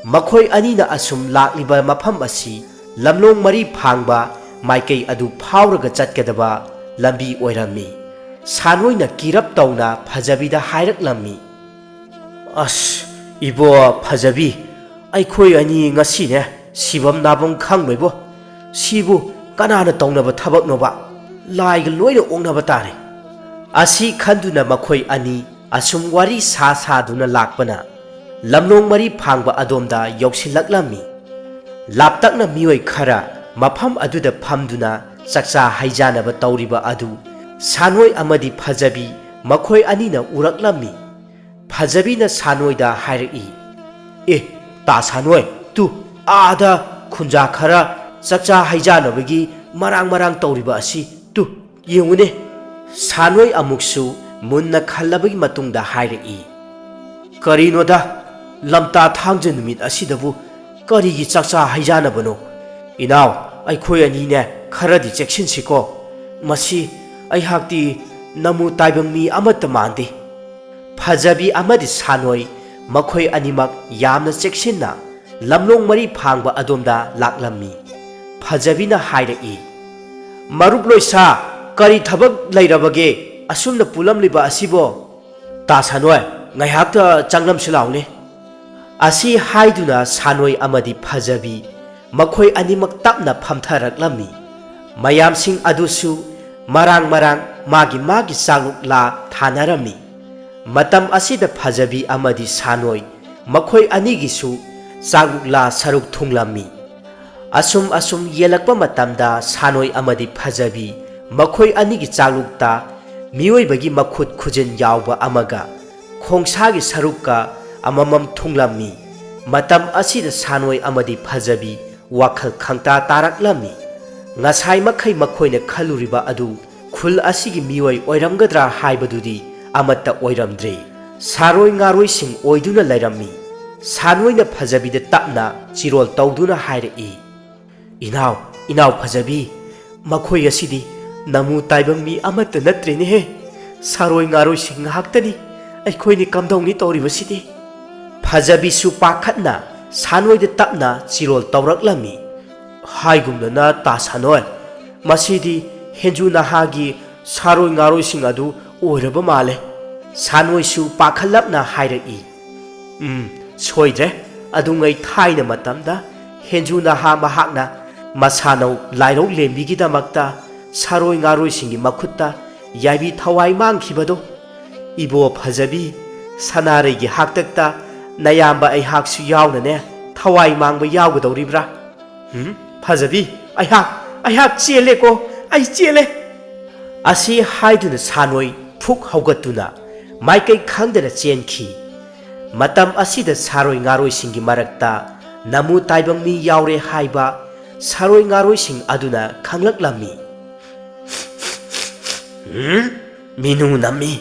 ꯃꯈꯣꯏ ꯑꯅꯤꯅ ꯑꯁꯨꯝ ꯂꯥꯛꯂꯤꯕ ꯃꯐꯝ ꯑꯁꯤ ꯂꯝꯂꯣꯡ ꯃꯔꯤ ꯐꯥꯡꯕ ꯃꯥꯏꯀꯩ ꯑꯗꯨ ꯐꯥꯎꯔꯒ ꯆꯠꯀꯗꯕ ꯂꯝꯕꯤ ꯑꯣꯏꯔꯝꯃꯤ꯫ ꯁꯥꯟꯅꯣꯏꯅ ꯀꯤꯔꯞ ꯇꯧꯅ ꯐꯖꯕꯤꯗ ꯍꯥꯏꯔꯛꯂꯝꯃꯤ, "ꯑꯁ, ꯏꯕꯣ ꯐꯖꯕꯤ, ꯑꯩꯈꯣꯏ ꯑꯅꯤ ꯉꯁꯤꯅꯦ ꯁꯤꯐꯝ ꯅꯥꯐꯝ ꯈꯪꯂꯣꯏꯕꯣ꯫ ꯁꯤꯕꯨ ꯀꯅꯥꯅ ꯇꯧꯅꯕ ꯊꯕꯛꯅꯣꯕ? ꯂꯥꯏꯒ ꯂꯣꯏꯅ ꯑꯣꯛꯅꯕ ꯇꯥꯔꯦ꯫" ꯑꯁꯤ ꯈꯟꯗꯨꯅ ꯃꯈꯣꯏ ꯑꯅꯤ ꯑꯁꯨꯝ ꯋꯥꯔꯤ ꯁꯥ ꯁꯥꯗꯨꯅ ꯂꯥꯛꯄꯅ ꯂꯝꯂꯣꯡ ꯃꯔꯤ ꯐꯥꯡꯕ ꯑꯗꯣꯝꯗ ꯌꯧꯁꯤꯜꯂꯛꯂꯝꯃꯤ꯫ ꯂꯥꯞꯇꯛꯅ ꯃꯤꯑꯣꯏ ꯈꯔ ꯃꯐꯝ ꯑꯗꯨꯗ ꯐꯝꯗꯨꯅ ꯆꯥꯛꯆꯥ ꯍꯩꯖꯥꯅꯕ ꯇꯧꯔꯤꯕ ꯑꯗꯨ ꯁꯥꯟꯅꯣꯏ ꯑꯃꯗꯤ ꯐꯖꯕꯤ ꯃꯈꯣꯏ ꯑꯅꯤꯅ ꯎꯔꯛꯂꯝꯃꯤ꯫ ꯐꯖꯕꯤꯅ ꯁꯥꯅꯣꯏꯗ ꯍꯥꯏꯔꯛꯏ, "ꯑꯦ, ꯇꯥ ꯁꯥꯅꯣꯏ, ꯇꯨ, ꯑꯥꯗ ꯈꯨꯟꯖꯥ ꯈꯔ ꯆꯥꯛꯆꯥ ꯍꯩꯖꯥꯅꯕꯒꯤ ꯃꯔꯥꯡ ꯃꯔꯥꯡ ꯇꯧꯔꯤꯕ ꯑꯁꯤ ꯇꯨ, ꯌꯦꯡꯉꯨꯅꯦ꯫" ꯁꯥꯅꯣꯏ ꯑꯃꯨꯛꯁꯨ ꯃꯨꯟꯅ ꯈꯜꯂꯕꯒꯤ ꯃꯇꯨꯡꯗ ꯍꯥꯏꯔꯛꯏ, "ꯀꯔꯤꯅꯣꯗ, ꯂꯝꯇꯥ ꯊꯥꯡꯖ ꯅꯨꯃꯤꯠ ꯑꯁꯤꯗꯕꯨ ꯀꯔꯤꯒꯤ ꯆꯥꯛꯆꯥ ꯍꯩꯖꯥꯅꯕꯅꯣ? ꯏꯅꯥꯎ, ꯑꯩꯈꯣꯏ ꯑꯅꯤꯅꯦ ꯈꯔꯗꯤ ꯆꯦꯛꯁꯤꯟꯁꯤꯀꯣ꯫ ꯃꯁꯤ ꯑꯩꯍꯥꯛꯇꯤ ꯅꯃꯨ ꯇꯥꯏꯕꯪ ꯃꯤ ꯑꯃꯠꯇ ꯃꯥꯟꯗꯦ꯫" ꯐꯖꯕꯤ ꯑꯃꯗꯤ ꯁꯥꯅꯣꯏ ꯃꯈꯣꯏ ꯑꯅꯤꯃꯛ ꯌꯥꯝꯅ ꯆꯦꯛꯁꯤꯟꯅ ꯂꯝꯂꯣꯡ ꯃꯔꯤ ꯐꯥꯡꯕ ꯑꯗꯣꯝꯗ ꯂꯥꯛꯂꯝꯃꯤ꯫ ꯐꯖꯕꯤꯅ ꯍꯥꯏꯔꯛꯏ, "ꯃꯔꯨꯞ ꯂꯣꯏꯁꯥ, ꯀꯔꯤ ꯊꯕꯛ ꯂꯩꯔꯕꯒꯦ ꯑꯁꯨꯝꯅ ꯄꯨꯜꯂꯝꯂꯤꯕ ꯑꯁꯤꯕꯣ? ꯇꯥ ꯁꯥꯅꯣꯏ, ꯉꯥꯏꯍꯥꯛꯇ ꯆꯪꯂꯝꯁꯤ ꯂꯥꯎꯅꯦ꯫" ꯑꯁꯤ ꯍꯥꯏꯗꯨꯅ ꯁꯥꯅꯣꯏ ꯑꯃꯗꯤ ꯐꯖꯕꯤ ꯃꯈꯣꯏ ꯑꯅꯤꯃꯛ ꯇꯞꯅ ꯐꯝꯊꯔꯛꯂꯝꯃꯤ꯫ ꯃꯌꯥꯝꯁꯤꯡ ꯑꯗꯨꯁꯨ ꯃꯔꯥꯡ ꯃꯔꯥꯡ ꯃꯥꯒꯤ ꯃꯥꯒꯤ ꯆꯥꯛꯂꯨꯛꯂꯥ ꯊꯥꯅꯔꯝꯃꯤ꯫ ꯃꯇꯝ ꯑꯁꯤꯗ ꯐꯖꯕꯤ ꯑꯃꯗꯤ ꯁꯥꯅꯣꯏ ꯃꯈꯣꯏ ꯑꯅꯤꯒꯤꯁꯨ ꯆꯥꯛꯂꯨꯛꯂꯥ ꯁꯔꯨꯛ ꯊꯨꯡꯂꯝꯃꯤ꯫ ꯑꯁꯨꯝ ꯑꯁꯨꯝ ꯌꯦꯜꯂꯛꯄ ꯃꯇꯝꯗ ꯁꯥꯅꯣꯏ ꯑꯃꯗꯤ ꯐꯖꯕꯤ ꯃꯈꯣꯏ ꯑꯅꯤꯒꯤ ꯆꯥꯛꯂꯨꯛꯇ ꯃꯤꯑꯣꯏꯕꯒꯤ ꯃꯈꯨꯠ ꯈꯨꯖꯤꯟ ꯌꯥꯎꯕ ꯑꯃꯒ ꯈꯣꯡꯁꯥꯒꯤ ꯁꯔꯨꯛꯀ ꯑꯃꯃꯝ ꯊꯨꯡꯂꯝꯃꯤ꯫ ꯃꯇꯝ ꯑꯁꯤꯗ ꯁꯥꯅꯣꯏ ꯑꯃꯗꯤ ꯐꯖꯕꯤ ꯋꯥꯈꯜ ꯈꯪꯇꯥ ꯇꯥꯔꯛꯂꯝꯃꯤ꯫ ꯉꯁꯥꯏ ꯃꯈꯩ ꯃꯈꯣꯏꯅ ꯈꯜꯂꯨꯔꯤꯕ ꯑꯗꯨ ꯈꯨꯜ ꯑꯁꯤꯒꯤ ꯃꯤꯑꯣꯏ ꯑꯣꯏꯔꯝꯒꯗ꯭ꯔꯥ ꯍꯥꯏꯕꯗꯨꯗꯤ ꯑꯃꯠꯇ ꯑꯣꯏꯔꯝꯗ꯭ꯔꯦ꯫ ꯁꯥꯔꯣꯏ ꯉꯥꯔꯣꯏꯁꯤꯡ ꯑꯣꯏꯗꯨꯅ ꯂꯩꯔꯝꯃꯤ꯫ ꯁꯥꯅꯣꯏꯅ ꯐꯖꯕꯤꯗ ꯇꯞꯅ ꯆꯤꯔꯣꯜ ꯇꯧꯗꯨꯅ ꯍꯥꯏꯔꯛꯏ, "ꯏꯅꯥꯎ, ꯏꯅꯥꯎ ꯐꯖꯕꯤ, ꯃꯈꯣꯏ ꯑꯁꯤꯗꯤ ꯅꯃꯨ ꯇꯥꯏꯕꯪ ꯃꯤ ꯑꯃꯠꯇ ꯅꯠꯇ꯭ꯔꯦꯅꯦꯍꯦ꯫ ꯁꯥꯔꯣꯏ ꯉꯥꯔꯣꯏꯁꯤꯡ ꯉꯥꯛꯇꯅꯤ꯫ ꯑꯩꯈꯣꯏꯅꯤ ꯀꯝꯗꯧꯅꯤ ꯇꯧꯔꯤꯕꯁꯤꯗꯤ?" ꯐꯖꯕꯤꯁꯨ ꯄꯥꯈꯠꯅ ꯁꯥꯅꯣꯏꯗ ꯇꯞꯅ ꯆꯤꯔꯣꯜ ꯇꯧꯔꯛꯂꯝꯃꯤ꯫ "ꯍꯥꯏꯒꯨꯝꯗꯅ ꯇꯥ ꯁꯥꯅꯣꯏ, ꯃꯁꯤꯗꯤ ꯍꯦꯟꯖꯨ ꯅꯍꯥꯒꯤ ꯁꯥꯔꯣꯏ ꯉꯥꯔꯣꯏꯁꯤꯡ ꯑꯗꯨ ꯑꯣꯏꯔꯕ ꯃꯥꯜꯂꯦ꯫" ꯁꯥꯅꯣꯏꯁꯨ ꯄꯥꯈꯠꯂꯞꯅ ꯍꯥꯏꯔꯛꯏ, "ꯎꯝ, ꯁꯣꯏꯗ꯭ꯔꯦ꯫ ꯑꯗꯨꯉꯩ ꯊꯥꯏꯅ ꯃꯇꯝꯗ ꯍꯦꯟꯖꯨ ꯅꯍꯥ ꯃꯍꯥꯛꯅ ꯃꯁꯥꯅꯧ ꯂꯥꯏꯔꯧ ꯂꯦꯝꯕꯤꯒꯤꯗꯃꯛꯇ ꯁꯥꯔꯣꯏ ꯉꯥꯔꯣꯏꯁꯤꯡꯒꯤ ꯃꯈꯨꯠꯇ ꯌꯥꯏꯕꯤ ꯊꯋꯥꯏ ꯃꯥꯡꯈꯤꯕꯗꯣ꯫ ꯏꯕꯣ ꯐꯖꯕꯤ, ꯁꯅꯥꯔꯩꯒꯤ ꯍꯥꯛꯇꯛꯇ ꯅꯌꯥꯝꯕ ꯑꯩꯍꯥꯛꯁꯨ ꯌꯥꯎꯅꯅꯦ ꯊꯋꯥꯏ ꯃꯥꯡꯕ ꯌꯥꯎꯒꯗꯧꯔꯤꯕ꯭ꯔꯥ? ꯎꯝ, ꯐꯖꯕꯤ, ꯑꯩꯍꯥꯛ, ꯑꯩꯍꯥꯛ ꯆꯦꯜꯂꯦꯀꯣ, ꯑꯩ ꯆꯦꯜꯂꯦ꯫" ꯑꯁꯤ ꯍꯥꯏꯗꯨꯅ ꯁꯥꯅꯣꯏ ꯐꯨꯛ ꯍꯧꯒꯠꯇꯨꯅ ꯃꯥꯏꯀꯩ ꯈꯪꯗꯅ ꯆꯦꯟꯈꯤ꯫ ꯃꯇꯝ ꯑꯁꯤꯗ ꯁꯥꯔꯣꯏ ꯉꯥꯔꯣꯏꯁꯤꯡꯒꯤ ꯃꯔꯛꯇ ꯅꯃꯨ ꯇꯥꯏꯕꯪ ꯃꯤ ꯌꯥꯎꯔꯦ ꯍꯥꯏꯕ ꯁꯥꯔꯣꯏ ꯉꯥꯔꯣꯏꯁꯤꯡ ꯑꯗꯨꯅ ꯈꯪꯂꯛꯂꯝꯃꯤ꯫ "ꯎꯝ? ꯃꯤꯅꯨ ꯅꯝꯃꯤ,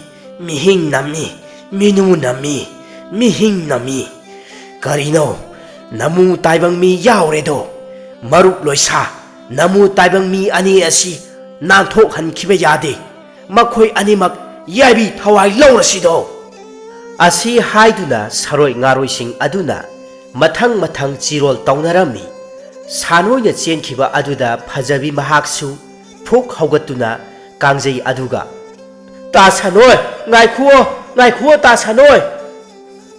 ꯃꯤꯍꯤꯡ ꯅꯝꯃꯤ, ꯃꯤꯅꯨ ꯅꯝꯃꯤ, ꯃꯤꯍꯤꯡ ꯅꯝꯃꯤ꯫ ꯀꯔꯤꯅꯣ? ꯅꯃꯨ ꯇꯥꯏꯕꯪ ꯃꯤ ꯌꯥꯎꯔꯦꯗꯣ꯫ ꯃꯔꯨꯞ ꯂꯣꯏꯁꯥ, ꯅꯃꯨ ꯇꯥꯏꯕꯪ ꯃꯤ ꯑꯅꯤ ꯑꯁꯤ ꯅꯥꯟꯊꯣꯛꯍꯟꯈꯤꯕ ꯌꯥꯗꯦ꯫ ꯃꯈꯣꯏ ꯑꯅꯤꯃꯛ ꯌꯥꯏꯕꯤ ꯊꯋꯥꯏ ꯂꯧꯔꯁꯤꯗꯣ"꯫ ꯑꯁꯤ ꯍꯥꯏꯗꯨꯅ ꯁꯥꯔꯣꯏ ꯉꯥꯔꯣꯏꯁꯤꯡ ꯑꯗꯨꯅ ꯃꯊꯪ ꯃꯊꯪ ꯆꯤꯔꯣꯜ ꯇꯧꯅꯔꯝꯃꯤ꯫ ꯁꯥꯟꯅꯣꯏꯅ ꯆꯦꯟꯈꯤꯕ ꯑꯗꯨꯗ ꯐꯖꯕꯤ ꯃꯍꯥꯛꯁꯨ ꯐꯨꯛ ꯍꯧꯒꯠꯇꯨꯅ ꯀꯥꯡꯖꯩ ꯑꯗꯨꯒ, "ꯇꯥ ꯁꯥꯟꯅꯣꯏ, ꯉꯥꯏꯈꯨꯑꯣ, ꯉꯥꯏꯈꯨꯑꯣ, ꯇꯥ ꯁꯥꯟꯅꯣꯏ!"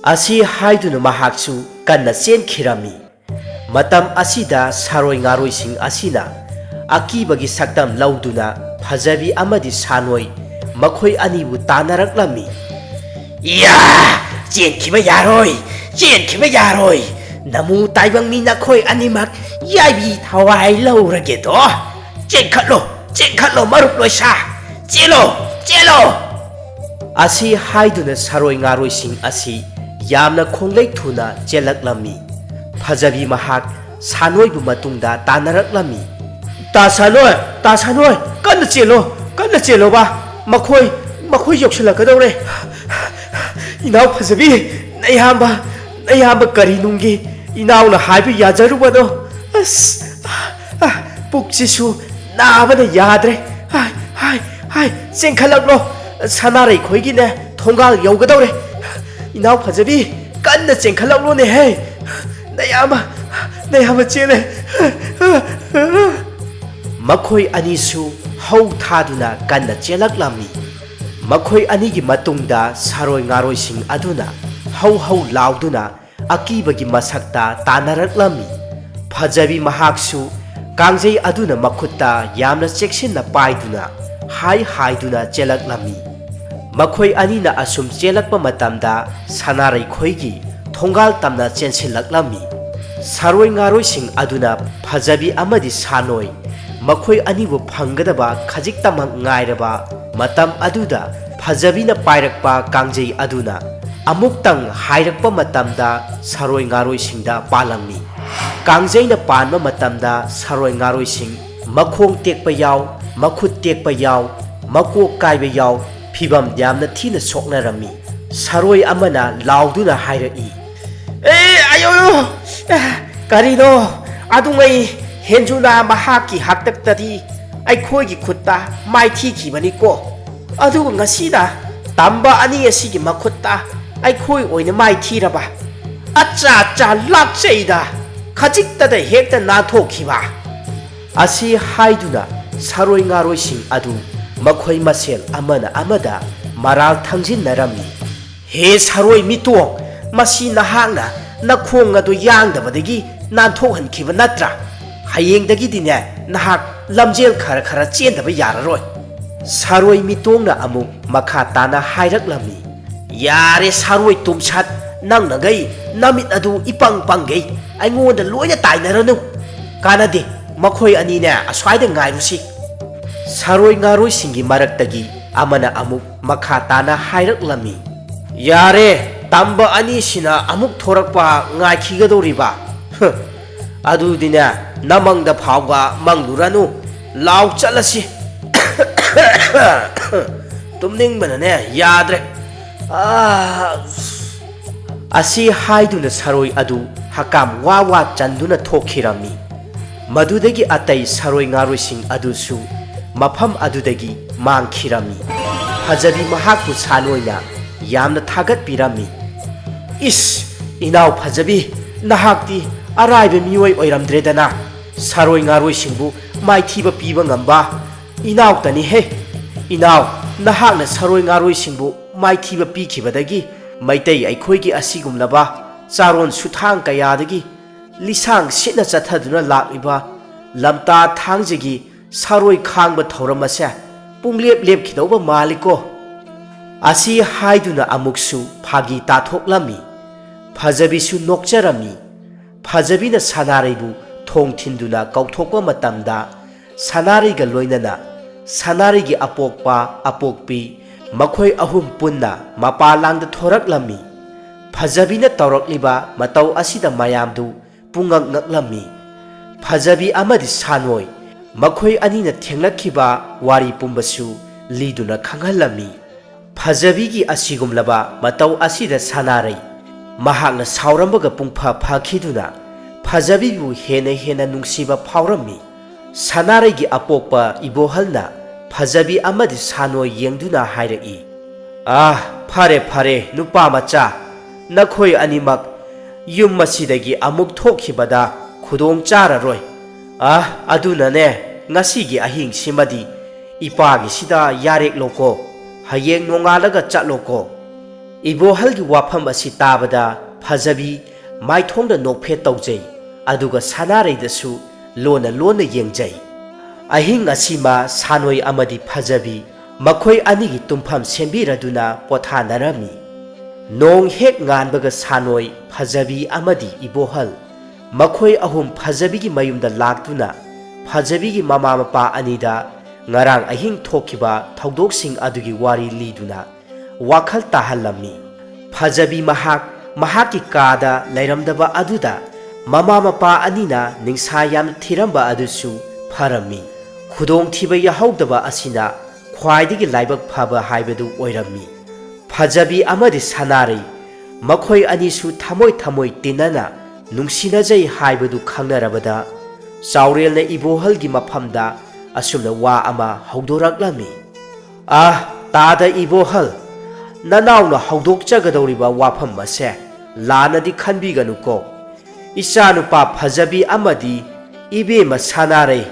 ꯑꯁꯤ ꯍꯥꯏꯗꯨꯅ ꯃꯍꯥꯛꯁꯨ ꯀꯟꯅ ꯆꯦꯟꯈꯤꯔꯝꯃꯤ꯫ ꯃꯇꯝ ꯑꯁꯤꯗ ꯁꯥꯔꯣꯏ ꯉꯥꯔꯣꯏꯁꯤꯡ ꯑꯁꯤꯅ ꯑꯀꯤꯕꯒꯤ ꯁꯛꯇꯝ ꯂꯧꯗꯨꯅ ꯐꯖꯕꯤ ꯑꯃꯗꯤ ꯁꯥꯟꯅꯣꯏ ꯃꯈꯣꯏ ꯑꯅꯤꯕꯨ ꯇꯥꯟꯅꯔꯛꯂꯝꯃꯤ꯫ "ꯏꯌꯥ! ꯆꯦꯟꯈꯤꯕ ꯌꯥꯔꯣꯏ! ꯆꯦꯟꯈꯤꯕ ꯌꯥꯔꯣꯏ! ꯅꯃꯨ ꯇꯥꯏꯕꯪ ꯃꯤ ꯅꯈꯣꯏ ꯑꯅꯤꯃꯛ ꯌꯥꯏꯕꯤ ꯊꯋꯥꯏ ꯂꯧꯔꯒꯦꯗꯣ! ꯆꯦꯟꯈꯠꯂꯣ! ꯆꯦꯟꯈꯠꯂꯣ, ꯃꯔꯨꯞ ꯂꯣꯏꯁꯥ! ꯆꯦꯜꯂꯣ! ꯆꯦꯜꯂꯣ!" ꯑꯁꯤ ꯍꯥꯏꯗꯨꯅ ꯁꯥꯔꯣꯏ ꯉꯥꯔꯣꯏꯁꯤꯡ ꯑꯁꯤ ꯌꯥꯝꯅ ꯈꯣꯡꯂꯩ ꯊꯨꯅ ꯆꯦꯜꯂꯛꯂꯝꯃꯤ꯫ ꯐꯖꯕꯤ ꯃꯍꯥꯛ ꯁꯥꯟꯅꯣꯏꯕꯨ ꯃꯇꯨꯡꯗ ꯇꯥꯟꯅꯔꯛꯂꯝꯃꯤ꯫ "ꯇꯥ ꯁꯥꯟꯅꯣꯏ, ꯇꯥ ꯁꯥꯟꯅꯣꯏ, ꯀꯟꯅ ꯆꯦꯜꯂꯣ, ꯀꯟꯅ ꯆꯦꯜꯂꯣꯕ! ꯃꯈꯣꯏ, ꯃꯈꯣꯏ ꯌꯧꯁꯤꯜꯂꯛꯀꯗꯧꯔꯦ꯫ ꯏꯅꯥꯎ ꯐꯖꯕꯤ, ꯅꯌꯥꯝꯕ, ꯅꯌꯥꯝꯕ ꯀꯔꯤ ꯅꯨꯡꯒꯤ ꯏꯅꯥꯎꯅ ꯍꯥꯏꯕ ꯌꯥꯖꯔꯨꯕꯅꯣ? ꯑꯁ, ꯑ, ꯑ, ꯄꯨꯛꯁꯤꯁꯨ ꯅꯥꯕꯅ ꯌꯥꯗ꯭ꯔꯦ꯫ ꯍꯥꯏ, ꯍꯥꯏ, ꯍꯥꯏ, ꯆꯦꯟꯈꯠꯂꯛꯂꯣ꯫ ꯁꯅꯥꯔꯩꯈꯣꯏꯒꯤꯅꯦ, ꯊꯣꯡꯒꯥꯜ ꯌꯧꯒꯗꯧꯔꯦ꯫ ꯏꯅꯥꯎ ꯐꯖꯕꯤ, ꯀꯟꯅ ꯆꯦꯟꯈꯠꯂꯛꯂꯣꯅꯦꯍꯦ꯫ ꯅꯌꯥꯝꯕ, ꯅꯌꯥꯝꯕ ꯆꯦꯜꯂꯦ꯫" ꯃꯈꯣꯏ ꯑꯅꯤꯁꯨ ꯍꯧ ꯊꯥꯗꯨꯅ ꯀꯟꯅ ꯆꯦꯜꯂꯛꯂꯝꯃꯤ꯫ ꯃꯈꯣꯏ ꯑꯅꯤꯒꯤ ꯃꯇꯨꯡꯗ ꯁꯥꯔꯣꯏ ꯉꯥꯔꯣꯏꯁꯤꯡ ꯑꯗꯨꯅ ꯍꯧ ꯍꯧ ꯂꯥꯎꯗꯨꯅ ꯑꯀꯤꯕꯒꯤ ꯃꯁꯛꯇ ꯇꯥꯟꯅꯔꯛꯂꯝꯃꯤ꯫ ꯐꯖꯕꯤ ꯃꯍꯥꯛꯁꯨ ꯀꯥꯡꯖꯩ ꯑꯗꯨꯅ ꯃꯈꯨꯠꯇ ꯌꯥꯝꯅ ꯆꯦꯛꯁꯤꯟꯅ ꯄꯥꯏꯗꯨꯅ ꯍꯥꯏ ꯍꯥꯏꯗꯨꯅ ꯆꯦꯜꯂꯛꯂꯝꯃꯤ꯫ ꯃꯈꯣꯏ ꯑꯅꯤꯅ ꯑꯁꯨꯝ ꯆꯦꯜꯂꯛꯄ ꯃꯇꯝꯗ ꯁꯅꯥꯔꯩꯈꯣꯏꯒꯤ ꯊꯣꯡꯒꯥꯜ ꯇꯝꯅ ꯆꯦꯟꯁꯤꯜꯂꯛꯂꯝꯃꯤ꯫ ꯁꯥꯔꯣꯏ ꯉꯥꯔꯣꯏꯁꯤꯡ ꯑꯗꯨꯅ ꯐꯖꯕꯤ ꯑꯃꯗꯤ ꯁꯥꯟꯅꯣꯏ ꯃꯈꯣꯏ ꯑꯅꯤꯕꯨ ꯐꯪꯒꯗꯕ ꯈꯖꯤꯛꯇꯃꯛ ꯉꯥꯏꯔꯕ ꯃꯇꯝ ꯑꯗꯨꯗ ꯐꯖꯕꯤꯅ ꯄꯥꯏꯔꯛꯄ ꯀꯥꯡꯖꯩ ꯑꯗꯨꯅ ꯑꯃꯨꯛꯇꯪ ꯍꯥꯏꯔꯛꯄ ꯃꯇꯝꯗ ꯁꯥꯔꯣꯏ ꯉꯥꯔꯣꯏꯁꯤꯡꯗ ꯄꯥꯜꯂꯝꯃꯤ꯫ ꯀꯥꯡꯖꯩꯅ ꯄꯥꯟꯕ ꯃꯇꯝꯗ ꯁꯥꯔꯣꯏ ꯉꯥꯔꯣꯏꯁꯤꯡ ꯃꯈꯣꯡ ꯇꯦꯛꯄ ꯌꯥꯎ, ꯃꯈꯨꯠ ꯇꯦꯛꯄ ꯌꯥꯎ, ꯃꯀꯣꯛ ꯀꯥꯏꯕ ꯌꯥꯎ, ꯐꯤꯚꯝ ꯌꯥꯝꯅ ꯊꯤꯅ ꯁꯣꯛꯅꯔꯝꯃꯤ꯫ ꯁꯥꯔꯣꯏ ꯑꯃꯅ ꯂꯥꯎꯗꯨꯅ ꯍꯥꯏꯔꯛꯏ, "ꯑꯦ, ꯑꯌꯣ! ꯑꯦ, ꯀꯔꯤꯅꯣ? ꯑꯗꯨꯉꯩ ꯍꯦꯟꯖꯨꯅ ꯃꯍꯥꯛꯀꯤ ꯍꯥꯛꯇꯛꯇꯗꯤ ꯑꯩꯈꯣꯏꯒꯤ ꯈꯨꯠꯇ ꯃꯥꯏꯊꯤꯈꯤꯕꯅꯤꯀꯣ꯫ ꯑꯗꯨꯒ ꯉꯁꯤꯅ ꯇꯝꯕ ꯑꯅꯤ ꯑꯁꯤꯒꯤ ꯃꯈꯨꯠꯇ ꯑꯩꯈꯣꯏ ꯑꯣꯏꯅ ꯃꯥꯏꯊꯤꯔꯕ? ꯑꯠꯆꯥ, ꯑꯠꯆꯥ, ꯂꯥꯛꯆꯩꯗ! ꯈꯖꯤꯛꯇꯗ ꯍꯦꯛꯇ ꯅꯥꯟꯊꯣꯛꯈꯤꯕ!" ꯑꯁꯤ ꯍꯥꯏꯗꯨꯅ ꯁꯥꯔꯣꯏ ꯉꯥꯔꯣꯏꯁꯤꯡ ꯑꯗꯨ ꯃꯈꯣꯏ ꯃꯁꯦꯜ ꯑꯃꯅ ꯑꯃꯗ ꯃꯔꯥꯜ ꯊꯥꯡꯖꯤꯟꯅꯔꯝꯃꯤ꯫ "ꯍꯦ ꯁꯥꯔꯣꯏ ꯃꯤꯇꯣꯡ, ꯃꯁꯤ ꯅꯍꯥꯛꯅ ꯅꯈꯣꯡ ꯑꯗꯨ ꯌꯥꯡꯗꯕꯗꯒꯤ ꯅꯥꯟꯊꯣꯛꯍꯟꯈꯤꯕ ꯅꯠꯇ꯭ꯔꯥ? ꯍꯌꯦꯡꯗꯒꯤꯗꯤꯅꯦ, ꯅꯍꯥꯛ ꯂꯝꯖꯦꯜ ꯈꯔ ꯈꯔ ꯆꯦꯟꯗꯕ ꯌꯥꯔꯔꯣꯏ꯫" ꯁꯥꯔꯣꯏ ꯃꯤꯇꯣꯡꯅ ꯑꯃꯨꯛ ꯃꯈꯥ ꯇꯥꯅ ꯍꯥꯏꯔꯛꯂꯝꯃꯤ, "ꯌꯥꯔꯦ ꯁꯥꯔꯣꯏ ꯇꯨꯝꯁꯠ, ꯅꯪꯅꯒꯩ ꯅꯃꯤꯠ ꯑꯗꯨ ꯏꯄꯪ ꯄꯪꯒꯩ ꯑꯩꯉꯣꯟꯗ ꯂꯣꯏꯅ ꯇꯥꯏꯅꯔꯅꯨ꯫ ꯀꯥꯟꯅꯗꯦ, ꯃꯈꯣꯏ ꯑꯅꯤꯅꯦ ꯑꯁ꯭ꯋꯥꯏꯗ ꯉꯥꯏꯔꯨꯁꯤ꯫" ꯁꯥꯔꯣꯏ ꯉꯥꯔꯣꯏꯁꯤꯡꯒꯤ ꯃꯔꯛꯇꯒꯤ ꯑꯃꯅ ꯑꯃꯨꯛ ꯃꯈꯥ ꯇꯥꯅ ꯍꯥꯏꯔꯛꯂꯝꯃꯤ, "ꯌꯥꯔꯦ, ꯇꯝꯕ ꯑꯅꯤꯁꯤꯅ ꯑꯃꯨꯛ ꯊꯣꯔꯛꯄ ꯉꯥꯏꯈꯤꯒꯗꯧꯔꯤꯕ? ꯍ, ꯑꯗꯨꯗꯤꯅꯦ, ꯅꯃꯪꯗ ꯐꯥꯎꯕ ꯃꯪꯂꯨꯔꯅꯨ꯫ ꯂꯥꯎ ꯆꯠꯂꯁꯤ꯫" ꯇꯨꯝꯅꯤꯡꯕꯅꯅꯦ ꯌꯥꯗ꯭ꯔꯦ꯫ ꯑꯥ꯫ ꯑꯁꯤ ꯍꯥꯏꯗꯨꯅ ꯁꯥꯔꯣꯏ ꯑꯗꯨ ꯍꯀꯥꯝ ꯋꯥ ꯋꯥ ꯆꯟꯗꯨꯅ ꯊꯣꯛꯈꯤꯔꯝꯃꯤ꯫ ꯃꯗꯨꯗꯒꯤ ꯑꯇꯩ ꯁꯥꯔꯣꯏ ꯉꯥꯔꯣꯏꯁꯤꯡ ꯑꯗꯨꯁꯨ ꯃꯐꯝ ꯑꯗꯨꯗꯒꯤ ꯃꯥꯡꯈꯤꯔꯝꯃꯤ꯫ ꯐꯖꯕꯤ ꯃꯍꯥꯛꯄꯨ ꯁꯥꯟꯅꯣꯏꯅ ꯌꯥꯝꯅ ꯊꯥꯒꯠꯄꯤꯔꯝꯃꯤ꯫ "ꯏꯁ, ꯏꯅꯥꯎ ꯐꯖꯕꯤ, ꯅꯍꯥꯛꯇꯤ ꯑꯔꯥꯏꯕ ꯃꯤꯑꯣꯏ ꯑꯣꯏꯔꯝꯗ꯭ꯔꯦꯗꯅ꯫ ꯁꯥꯔꯣꯏ ꯉꯥꯔꯣꯏꯁꯤꯡꯕꯨ ꯃꯥꯏꯊꯤꯕ ꯄꯤꯕ ꯉꯝꯕ ꯏꯅꯥꯎꯇꯅꯤꯍꯦ꯫ ꯏꯅꯥꯎ, ꯅꯍꯥꯛꯅ ꯁꯥꯔꯣꯏ ꯉꯥꯔꯣꯏꯁꯤꯡꯕꯨ ꯃꯥꯏꯊꯤꯕ ꯄꯤꯈꯤꯕꯗꯒꯤ ꯃꯩꯇꯩ ꯑꯩꯈꯣꯏꯒꯤ ꯑꯁꯤꯒꯨꯝꯂꯕ ꯆꯥꯔꯣꯟ ꯁꯨꯊꯥꯡ ꯀꯌꯥꯗꯒꯤ ꯂꯤꯁꯥꯡ ꯁꯤꯠꯅ ꯆꯠꯊꯗꯨꯅ ꯂꯥꯛꯂꯤꯕ ꯂꯝꯇꯥ ꯊꯥꯡꯖꯒꯤ ꯁꯥꯔꯣꯏ ꯈꯥꯡꯕ ꯊꯧꯔꯝ ꯑꯁꯦ ꯄꯨꯡꯂꯦꯞ ꯂꯦꯞꯈꯤꯗꯧꯕ ꯃꯥꯜꯂꯤꯀꯣ꯫" ꯑꯁꯤ ꯍꯥꯏꯗꯨꯅ ꯑꯃꯨꯛꯁꯨ ꯐꯥꯒꯤ ꯇꯥꯊꯣꯛꯂꯝꯃꯤ꯫ ꯐꯖꯕꯤꯁꯨ ꯅꯣꯛꯆꯔꯝꯃꯤ꯫ ꯐꯖꯕꯤꯅ ꯁꯅꯥꯔꯩꯕꯨ ꯊꯣꯡ ꯊꯤꯟꯗꯨꯅ ꯀꯧꯊꯣꯛꯄ ꯃꯇꯝꯗ, ꯁꯅꯥꯔꯩꯒ ꯂꯣꯏꯅꯅ ꯁꯅꯥꯔꯩꯒꯤ ꯑꯄꯣꯛꯄ, ꯑꯄꯣꯛꯄꯤ, ꯃꯈꯣꯏ ꯑꯍꯨꯝ ꯄꯨꯟꯅ ꯃꯄꯥꯟꯂꯥꯡꯗ ꯊꯣꯔꯛꯂꯝꯃꯤ꯫ ꯐꯖꯕꯤꯅ ꯇꯧꯔꯛꯂꯤꯕ ꯃꯇꯧ ꯑꯁꯤꯗ ꯃꯌꯥꯝꯗꯨ ꯄꯨꯡꯉꯛ ꯉꯛꯂꯝꯃꯤ꯫ ꯐꯖꯕꯤ ꯑꯃꯗꯤ ꯁꯥꯅꯣꯏ ꯃꯈꯣꯏ ꯑꯅꯤꯅ ꯊꯦꯡꯅꯈꯤꯕ ꯋꯥꯔꯤ ꯄꯨꯝꯕꯁꯨ ꯂꯤꯗꯨꯅ ꯈꯪꯍꯜꯂꯝꯃꯤ꯫ ꯐꯖꯕꯤꯒꯤ ꯑꯁꯤꯒꯨꯝꯂꯕ ꯃꯇꯧ ꯑꯁꯤꯗ ꯁꯅꯥꯔꯩ ꯃꯍꯥꯛꯅ ꯁꯥꯎꯔꯝꯕꯒ ꯄꯨꯡꯐ ꯐꯈꯤꯗꯨꯅ ꯐꯖꯕꯤꯕꯨ ꯍꯦꯟꯅ ꯍꯦꯟꯅ ꯅꯨꯡꯁꯤꯕ ꯐꯥꯎꯔꯝꯃꯤ꯫ ꯁꯅꯥꯔꯩꯒꯤ ꯑꯄꯣꯛꯄ ꯏꯕꯣꯍꯜꯅ ꯐꯖꯕꯤ ꯑꯃꯗꯤ ꯁꯥꯅꯣꯏ ꯌꯦꯡꯗꯨꯅ ꯍꯥꯏꯔꯛꯏ, "ꯑꯥ, ꯐꯔꯦ ꯐꯔꯦ ꯅꯨꯄꯥ ꯃꯆꯥ, ꯅꯈꯣꯏ ꯑꯅꯤꯃꯛ ꯌꯨꯝ ꯑꯁꯤꯗꯒꯤ ꯑꯃꯨꯛ ꯊꯣꯛꯈꯤꯕꯗ ꯈꯨꯗꯣꯡ ꯆꯥꯔꯔꯣꯏ꯫ ꯑꯥ, ꯑꯗꯨꯅꯅꯦ, ꯉꯁꯤꯒꯤ ꯑꯍꯤꯡꯁꯤꯃꯗꯤ ꯏꯄꯥꯒꯤꯁꯤꯗ ꯌꯥꯔꯦꯛꯂꯣꯀꯣ, ꯍꯌꯦꯡ ꯅꯣꯡꯉꯥꯜꯂꯒ ꯆꯠꯂꯣꯀꯣ꯫" ꯏꯕꯣꯍꯜꯒꯤ ꯋꯥꯐꯝ ꯑꯁꯤ ꯇꯥꯕꯗ ꯐꯖꯕꯤ ꯃꯥꯏꯊꯣꯡꯗ ꯅꯣꯛꯐꯦꯠ ꯇꯧꯖꯩ, ꯑꯗꯨꯒ ꯁꯅꯥꯔꯩꯗꯁꯨ ꯂꯣꯟꯅ ꯂꯣꯟꯅ ꯌꯦꯡꯖꯩ꯫ ꯑꯍꯤꯡ ꯑꯁꯤꯃ ꯁꯥꯅꯣꯏ ꯑꯃꯗꯤ ꯐꯖꯕꯤ ꯃꯈꯣꯏ ꯑꯅꯤꯒꯤ ꯇꯨꯝꯐꯝ ꯁꯦꯝꯕꯤꯔꯗꯨꯅ ꯄꯣꯊꯥꯅꯔꯝꯃꯤ꯫ ꯅꯣꯡ ꯍꯦꯛ ꯉꯥꯟꯕꯒ ꯁꯥꯅꯣꯏ, ꯐꯖꯕꯤ ꯑꯃꯗꯤ ꯏꯕꯣꯍꯜ ꯃꯈꯣꯏ ꯑꯍꯨꯝ ꯐꯖꯕꯤꯒꯤ ꯃꯌꯨꯝꯗ ꯂꯥꯛꯇꯨꯅ ꯐꯖꯕꯤꯒꯤ ꯃꯃꯥ ꯃꯄꯥ ꯑꯅꯤꯗ ꯉꯔꯥꯡ ꯑꯍꯤꯡ ꯊꯣꯛꯈꯤꯕ ꯊꯧꯗꯣꯛꯁꯤꯡ ꯑꯗꯨꯒꯤ ꯋꯥꯔꯤ ꯂꯤꯗꯨꯅ ꯋꯥꯈꯜ ꯇꯥꯍꯜꯂꯝꯃꯤ꯫ ꯐꯖꯕꯤ ꯃꯍꯥꯛ ꯃꯍꯥꯛꯀꯤ ꯀꯥꯗ ꯂꯩꯔꯝꯗꯕ ꯑꯗꯨꯗ ꯃꯃꯥ ꯃꯄꯥ ꯑꯅꯤꯅ ꯅꯤꯡꯁꯥ ꯌꯥꯝꯅ ꯊꯤꯔꯝꯕ ꯑꯗꯨꯁꯨ ꯐꯔꯝꯃꯤ꯫ ꯈꯨꯗꯣꯡꯊꯤꯕ ꯌꯥꯍꯧꯗꯕ ꯑꯁꯤꯅ ꯈ꯭ꯋꯥꯏꯗꯒꯤ ꯂꯥꯏꯕꯛ ꯐꯕ ꯍꯥꯏꯕꯗꯨ ꯑꯣꯏꯔꯝꯃꯤ꯫ ꯐꯖꯕꯤ ꯑꯃꯗꯤ ꯁꯅꯥꯔꯩ ꯃꯈꯣꯏ ꯑꯅꯤꯁꯨ ꯊꯃꯣꯏ ꯊꯃꯣꯏ ꯇꯤꯟꯅꯅ ꯅꯨꯡꯁꯤꯅꯖꯩ ꯍꯥꯏꯕꯗꯨ ꯈꯪꯅꯔꯕꯗ ꯆꯥꯎꯔꯦꯜꯅ ꯏꯕꯣꯍꯜꯒꯤ ꯃꯐꯝꯗ ꯑꯁꯨꯝꯅ ꯋꯥ ꯑꯃ ꯍꯧꯗꯣꯔꯛꯂꯝꯃꯤ꯫ "ꯑꯥ, ꯇꯥꯗ ꯏꯕꯣꯍꯜ, ꯅꯅꯥꯎꯅ ꯍꯧꯗꯣꯛꯆꯒꯗꯧꯔꯤꯕ ꯋꯥꯐꯝ ꯑꯁꯦ ꯂꯥꯟꯅꯗꯤ ꯈꯟꯕꯤꯒꯅꯨꯀꯣ꯫ ꯏꯆꯥꯅꯨꯄꯥ ꯐꯖꯕꯤ ꯑꯃꯗꯤ ꯏꯕꯦꯝꯃ ꯁꯅꯥꯔꯩ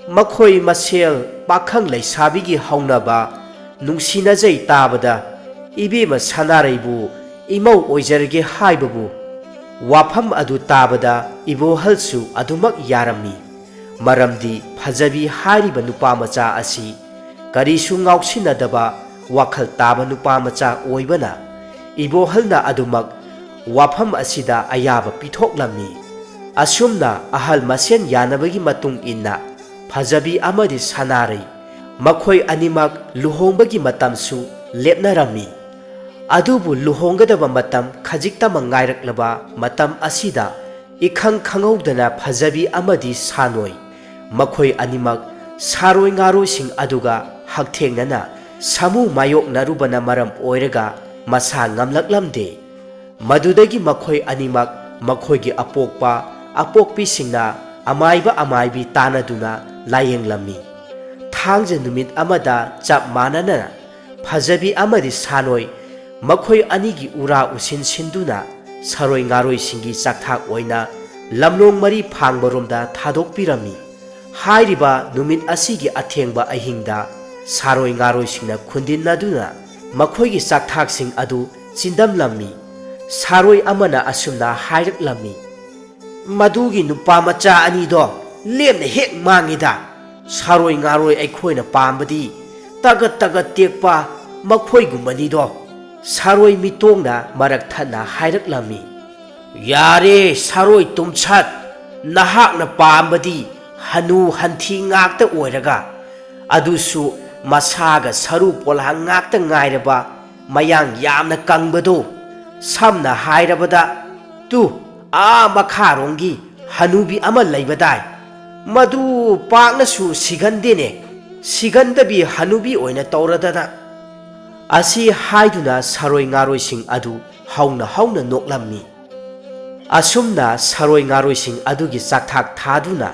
ꯃꯈꯣꯏ ꯃꯁꯦꯜ ꯄꯥꯈꯪ ꯂꯩꯁꯥꯕꯤꯒꯤ ꯍꯧꯅꯕ ꯅꯨꯡꯁꯤꯅꯖꯩ ꯇꯥꯕꯗ ꯏꯕꯦꯝꯃ ꯁꯅꯥꯔꯩꯕꯨ ꯏꯃꯧ ꯑꯣꯏꯖꯔꯒꯦ ꯍꯥꯏꯕꯕꯨ꯫" ꯋꯥꯐꯝ ꯑꯗꯨ ꯇꯥꯕꯗ ꯏꯕꯣꯍꯜꯁꯨ ꯑꯗꯨꯃꯛ ꯌꯥꯔꯝꯃꯤ꯫ ꯃꯔꯝꯗꯤ ꯐꯖꯕꯤ ꯍꯥꯏꯔꯤꯕ ꯅꯨꯄꯥ ꯃꯆꯥ ꯑꯁꯤ ꯀꯔꯤꯁꯨ ꯉꯥꯎꯁꯤꯟꯅꯗꯕ ꯋꯥꯈꯜ ꯇꯥꯕ ꯅꯨꯄꯥ ꯃꯆꯥ ꯑꯣꯏꯕꯅ ꯏꯕꯣꯍꯜꯅ ꯑꯗꯨꯃꯛ ꯋꯥꯐꯝ ꯑꯁꯤꯗ ꯑꯌꯥꯕ ꯄꯤꯊꯣꯛꯂꯝꯃꯤ꯫ ꯑꯁꯨꯝꯅ ꯑꯍꯜ ꯃꯁꯦꯟ ꯌꯥꯅꯕꯒꯤ ꯃꯇꯨꯡ ꯏꯟꯅ ꯐꯖꯕꯤ ꯑꯃꯗꯤ ꯁꯅꯥꯔꯩ ꯃꯈꯣꯏ ꯑꯅꯤꯃꯛ ꯂꯨꯍꯣꯡꯕꯒꯤ ꯃꯇꯝꯁꯨ ꯂꯦꯞꯅꯔꯝꯃꯤ꯫ ꯑꯗꯨꯕꯨ ꯂꯨꯍꯣꯡꯒꯗꯕ ꯃꯇꯝ ꯈꯖꯤꯛꯇꯃꯛ ꯉꯥꯏꯔꯛꯂꯕ ꯃꯇꯝ ꯑꯁꯤꯗ ꯏꯈꯪ ꯈꯪꯍꯧꯗꯅ ꯐꯖꯕꯤ ꯑꯃꯗꯤ ꯁꯥꯅꯣꯏ, ꯃꯈꯣꯏ ꯑꯅꯤꯃꯛ ꯁꯥꯔꯣꯏ ꯉꯥꯔꯣꯏꯁꯤꯡ ꯑꯗꯨꯒ ꯍꯛꯊꯦꯡꯅꯅ ꯁꯥꯃꯨ ꯃꯥꯌꯣꯛꯅꯔꯨꯕꯅ ꯃꯔꯝ ꯑꯣꯏꯔꯒ ꯃꯁꯥ ꯉꯝꯂꯛꯂꯝꯗꯦ꯫ ꯃꯗꯨꯗꯒꯤ ꯃꯈꯣꯏ ꯑꯅꯤꯃꯛ ꯃꯈꯣꯏꯒꯤ ꯑꯄꯣꯛꯄ ꯑꯄꯣꯛꯄꯤꯁꯤꯡꯅ ꯑꯃꯥꯏꯕ ꯑꯃꯥꯏꯕꯤ ꯇꯥꯟꯅꯗꯨꯅ ꯂꯥꯌꯦꯡꯂꯝꯃꯤ꯫ ꯊꯥꯡꯖ ꯅꯨꯃꯤꯠ ꯑꯃꯗ ꯆꯞ ꯃꯥꯟꯅꯅ ꯐꯖꯕꯤ ꯑꯃꯗꯤ ꯁꯥꯅꯣꯏ, ꯃꯈꯣꯏ ꯑꯅꯤꯒꯤ ꯎꯔꯥ ꯎꯁꯤꯟ ꯁꯤꯟꯗꯨꯅ ꯁꯥꯔꯣꯏ ꯉꯥꯔꯣꯏꯁꯤꯡꯒꯤ ꯆꯥꯛꯊꯥꯛ ꯑꯣꯏꯅ ꯂꯝꯂꯣꯡ ꯃꯔꯤ ꯐꯥꯡꯕꯔꯣꯝꯗ ꯊꯥꯗꯣꯛꯄꯤꯔꯝꯃꯤ꯫ ꯍꯥꯏꯔꯤꯕ ꯅꯨꯃꯤꯠ ꯑꯁꯤꯒꯤ ꯑꯊꯦꯡꯕ ꯑꯍꯤꯡꯗ ꯁꯥꯔꯣꯏ ꯉꯥꯔꯣꯏꯁꯤꯡꯅ ꯈꯨꯟꯗꯤꯟꯅꯗꯨꯅ ꯃꯈꯣꯏꯒꯤ ꯆꯥꯛꯊꯥꯛꯁꯤꯡ ꯑꯗꯨ ꯆꯤꯟꯗꯝꯂꯝꯃꯤ꯫ ꯁꯥꯔꯣꯏ ꯑꯃꯅ ꯑꯁꯨꯝꯅ ꯍꯥꯏꯔꯛꯂꯝꯃꯤ, "ꯃꯗꯨꯒꯤ ꯅꯨꯄꯥ ꯃꯆꯥ ꯑꯅꯤꯗꯣ ꯂꯦꯝꯅ ꯍꯦꯛ ꯃꯥꯡꯉꯤꯗ꯫ ꯁꯥꯔꯣꯏ ꯉꯥꯔꯣꯏ ꯑꯩꯈꯣꯏꯅ ꯄꯥꯝꯕꯗꯤ ꯇꯒꯠ ꯇꯒꯠ ꯇꯦꯛꯄ ꯃꯈꯣꯏꯒꯨꯝꯕꯅꯤꯗꯣ꯫" ꯁꯥꯔꯣꯏ ꯃꯤꯇꯣꯡꯅ ꯃꯔꯛ ꯊꯠꯅ ꯍꯥꯏꯔꯛꯂꯝꯃꯤ, "ꯌꯥꯔꯦ ꯁꯥꯔꯣꯏ ꯇꯨꯝꯁꯠ, ꯅꯍꯥꯛꯅ ꯄꯥꯝꯕꯗꯤ ꯍꯅꯨ ꯍꯟꯊꯤ ꯉꯥꯛꯇ ꯑꯣꯏꯔꯒ, ꯑꯗꯨꯁꯨ ꯃꯁꯥꯒ ꯁꯔꯨ ꯄꯣꯂꯥꯡ ꯉꯥꯛꯇ ꯉꯥꯏꯔꯕ ꯃꯌꯥꯡ ꯌꯥꯝꯅ ꯀꯪꯕꯗꯨ, ꯁꯝꯅ ꯍꯥꯏꯔꯕꯗ ꯇꯨ ꯑꯥ ꯃꯈꯥꯔꯣꯝꯒꯤ ꯍꯅꯨꯕꯤ ꯑꯃ ꯂꯩꯕꯗꯥꯏ, ꯃꯗꯨ ꯄꯥꯛꯅꯁꯨ ꯁꯤꯒꯟꯗꯦꯅꯦ, ꯁꯤꯒꯟꯗꯕꯤ ꯍꯅꯨꯕꯤ ꯑꯣꯏꯅ ꯇꯧꯔꯗꯅ꯫" ꯑꯁꯤ ꯍꯥꯏꯗꯨꯅ ꯁꯥꯔꯣꯏ ꯉꯥꯔꯣꯏꯁꯤꯡ ꯑꯗꯨ ꯍꯧꯅ ꯍꯧꯅ ꯅꯣꯛꯂꯝꯃꯤ꯫ ꯑꯁꯨꯝꯅ ꯁꯥꯔꯣꯏ ꯉꯥꯔꯣꯏꯁꯤꯡ ꯑꯗꯨꯒꯤ ꯆꯥꯛꯊꯥꯛ ꯊꯥꯗꯨꯅ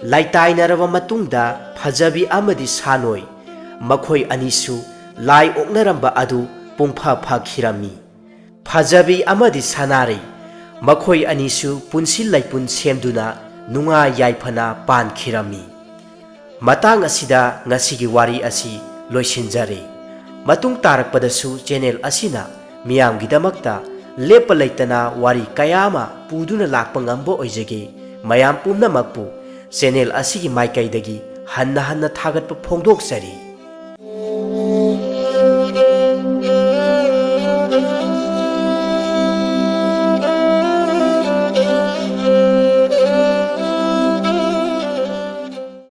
ꯂꯥꯏꯇꯥꯏꯅꯔꯕ ꯃꯇꯨꯡꯗ ꯐꯖꯕꯤ ꯑꯃꯗꯤ ꯁꯥꯅꯣꯏ, ꯃꯈꯣꯏ ꯑꯅꯤꯁꯨ ꯂꯥꯏ ꯑꯣꯛꯅꯔꯝꯕ ꯑꯗꯨ ꯄꯨꯡꯐ ꯐꯈꯤꯔꯝꯃꯤ꯫ ꯐꯖꯕꯤ ꯑꯃꯗꯤ ꯁꯅꯥꯔꯩ, ꯃꯈꯣꯏ ꯑꯅꯤꯁꯨ ꯄꯨꯟꯁꯤ ꯂꯩꯄꯨꯟ ꯁꯦꯝꯗꯨꯅ ꯅꯨꯡꯉꯥꯏ ꯌꯥꯏꯐꯅ ꯄꯥꯟꯈꯤꯔꯝꯃꯤ꯫ ꯃꯇꯥꯡ ꯑꯁꯤꯗ ꯉꯁꯤꯒꯤ ꯋꯥꯔꯤ ꯑꯁꯤ ꯂꯣꯏꯁꯤꯟꯖꯔꯦ꯫ ꯃꯇꯨꯡ ꯇꯥꯔꯛꯄꯗꯁꯨ ꯆꯦꯅꯦꯜ ꯑꯁꯤꯅ ꯃꯤꯌꯥꯝꯒꯤꯗꯃꯛꯇ ꯂꯦꯞꯄ ꯂꯩꯇꯅ ꯋꯥꯔꯤ ꯀꯌꯥ ꯑꯃ ꯄꯨꯗꯨꯅ ꯂꯥꯛꯄ ꯉꯝꯕ ꯑꯣꯏꯖꯒꯦ꯫ ꯃꯌꯥꯝ ꯄꯨꯝꯅꯃꯛꯄꯨ ꯆꯦꯅꯦꯜ ꯑꯁꯤꯒꯤ ꯃꯥꯏꯀꯩꯗꯒꯤ ꯍꯟꯅ ꯍꯟꯅ ꯊꯥꯒꯠꯄ ꯐꯣꯡꯗꯣꯛꯆꯔꯤ꯫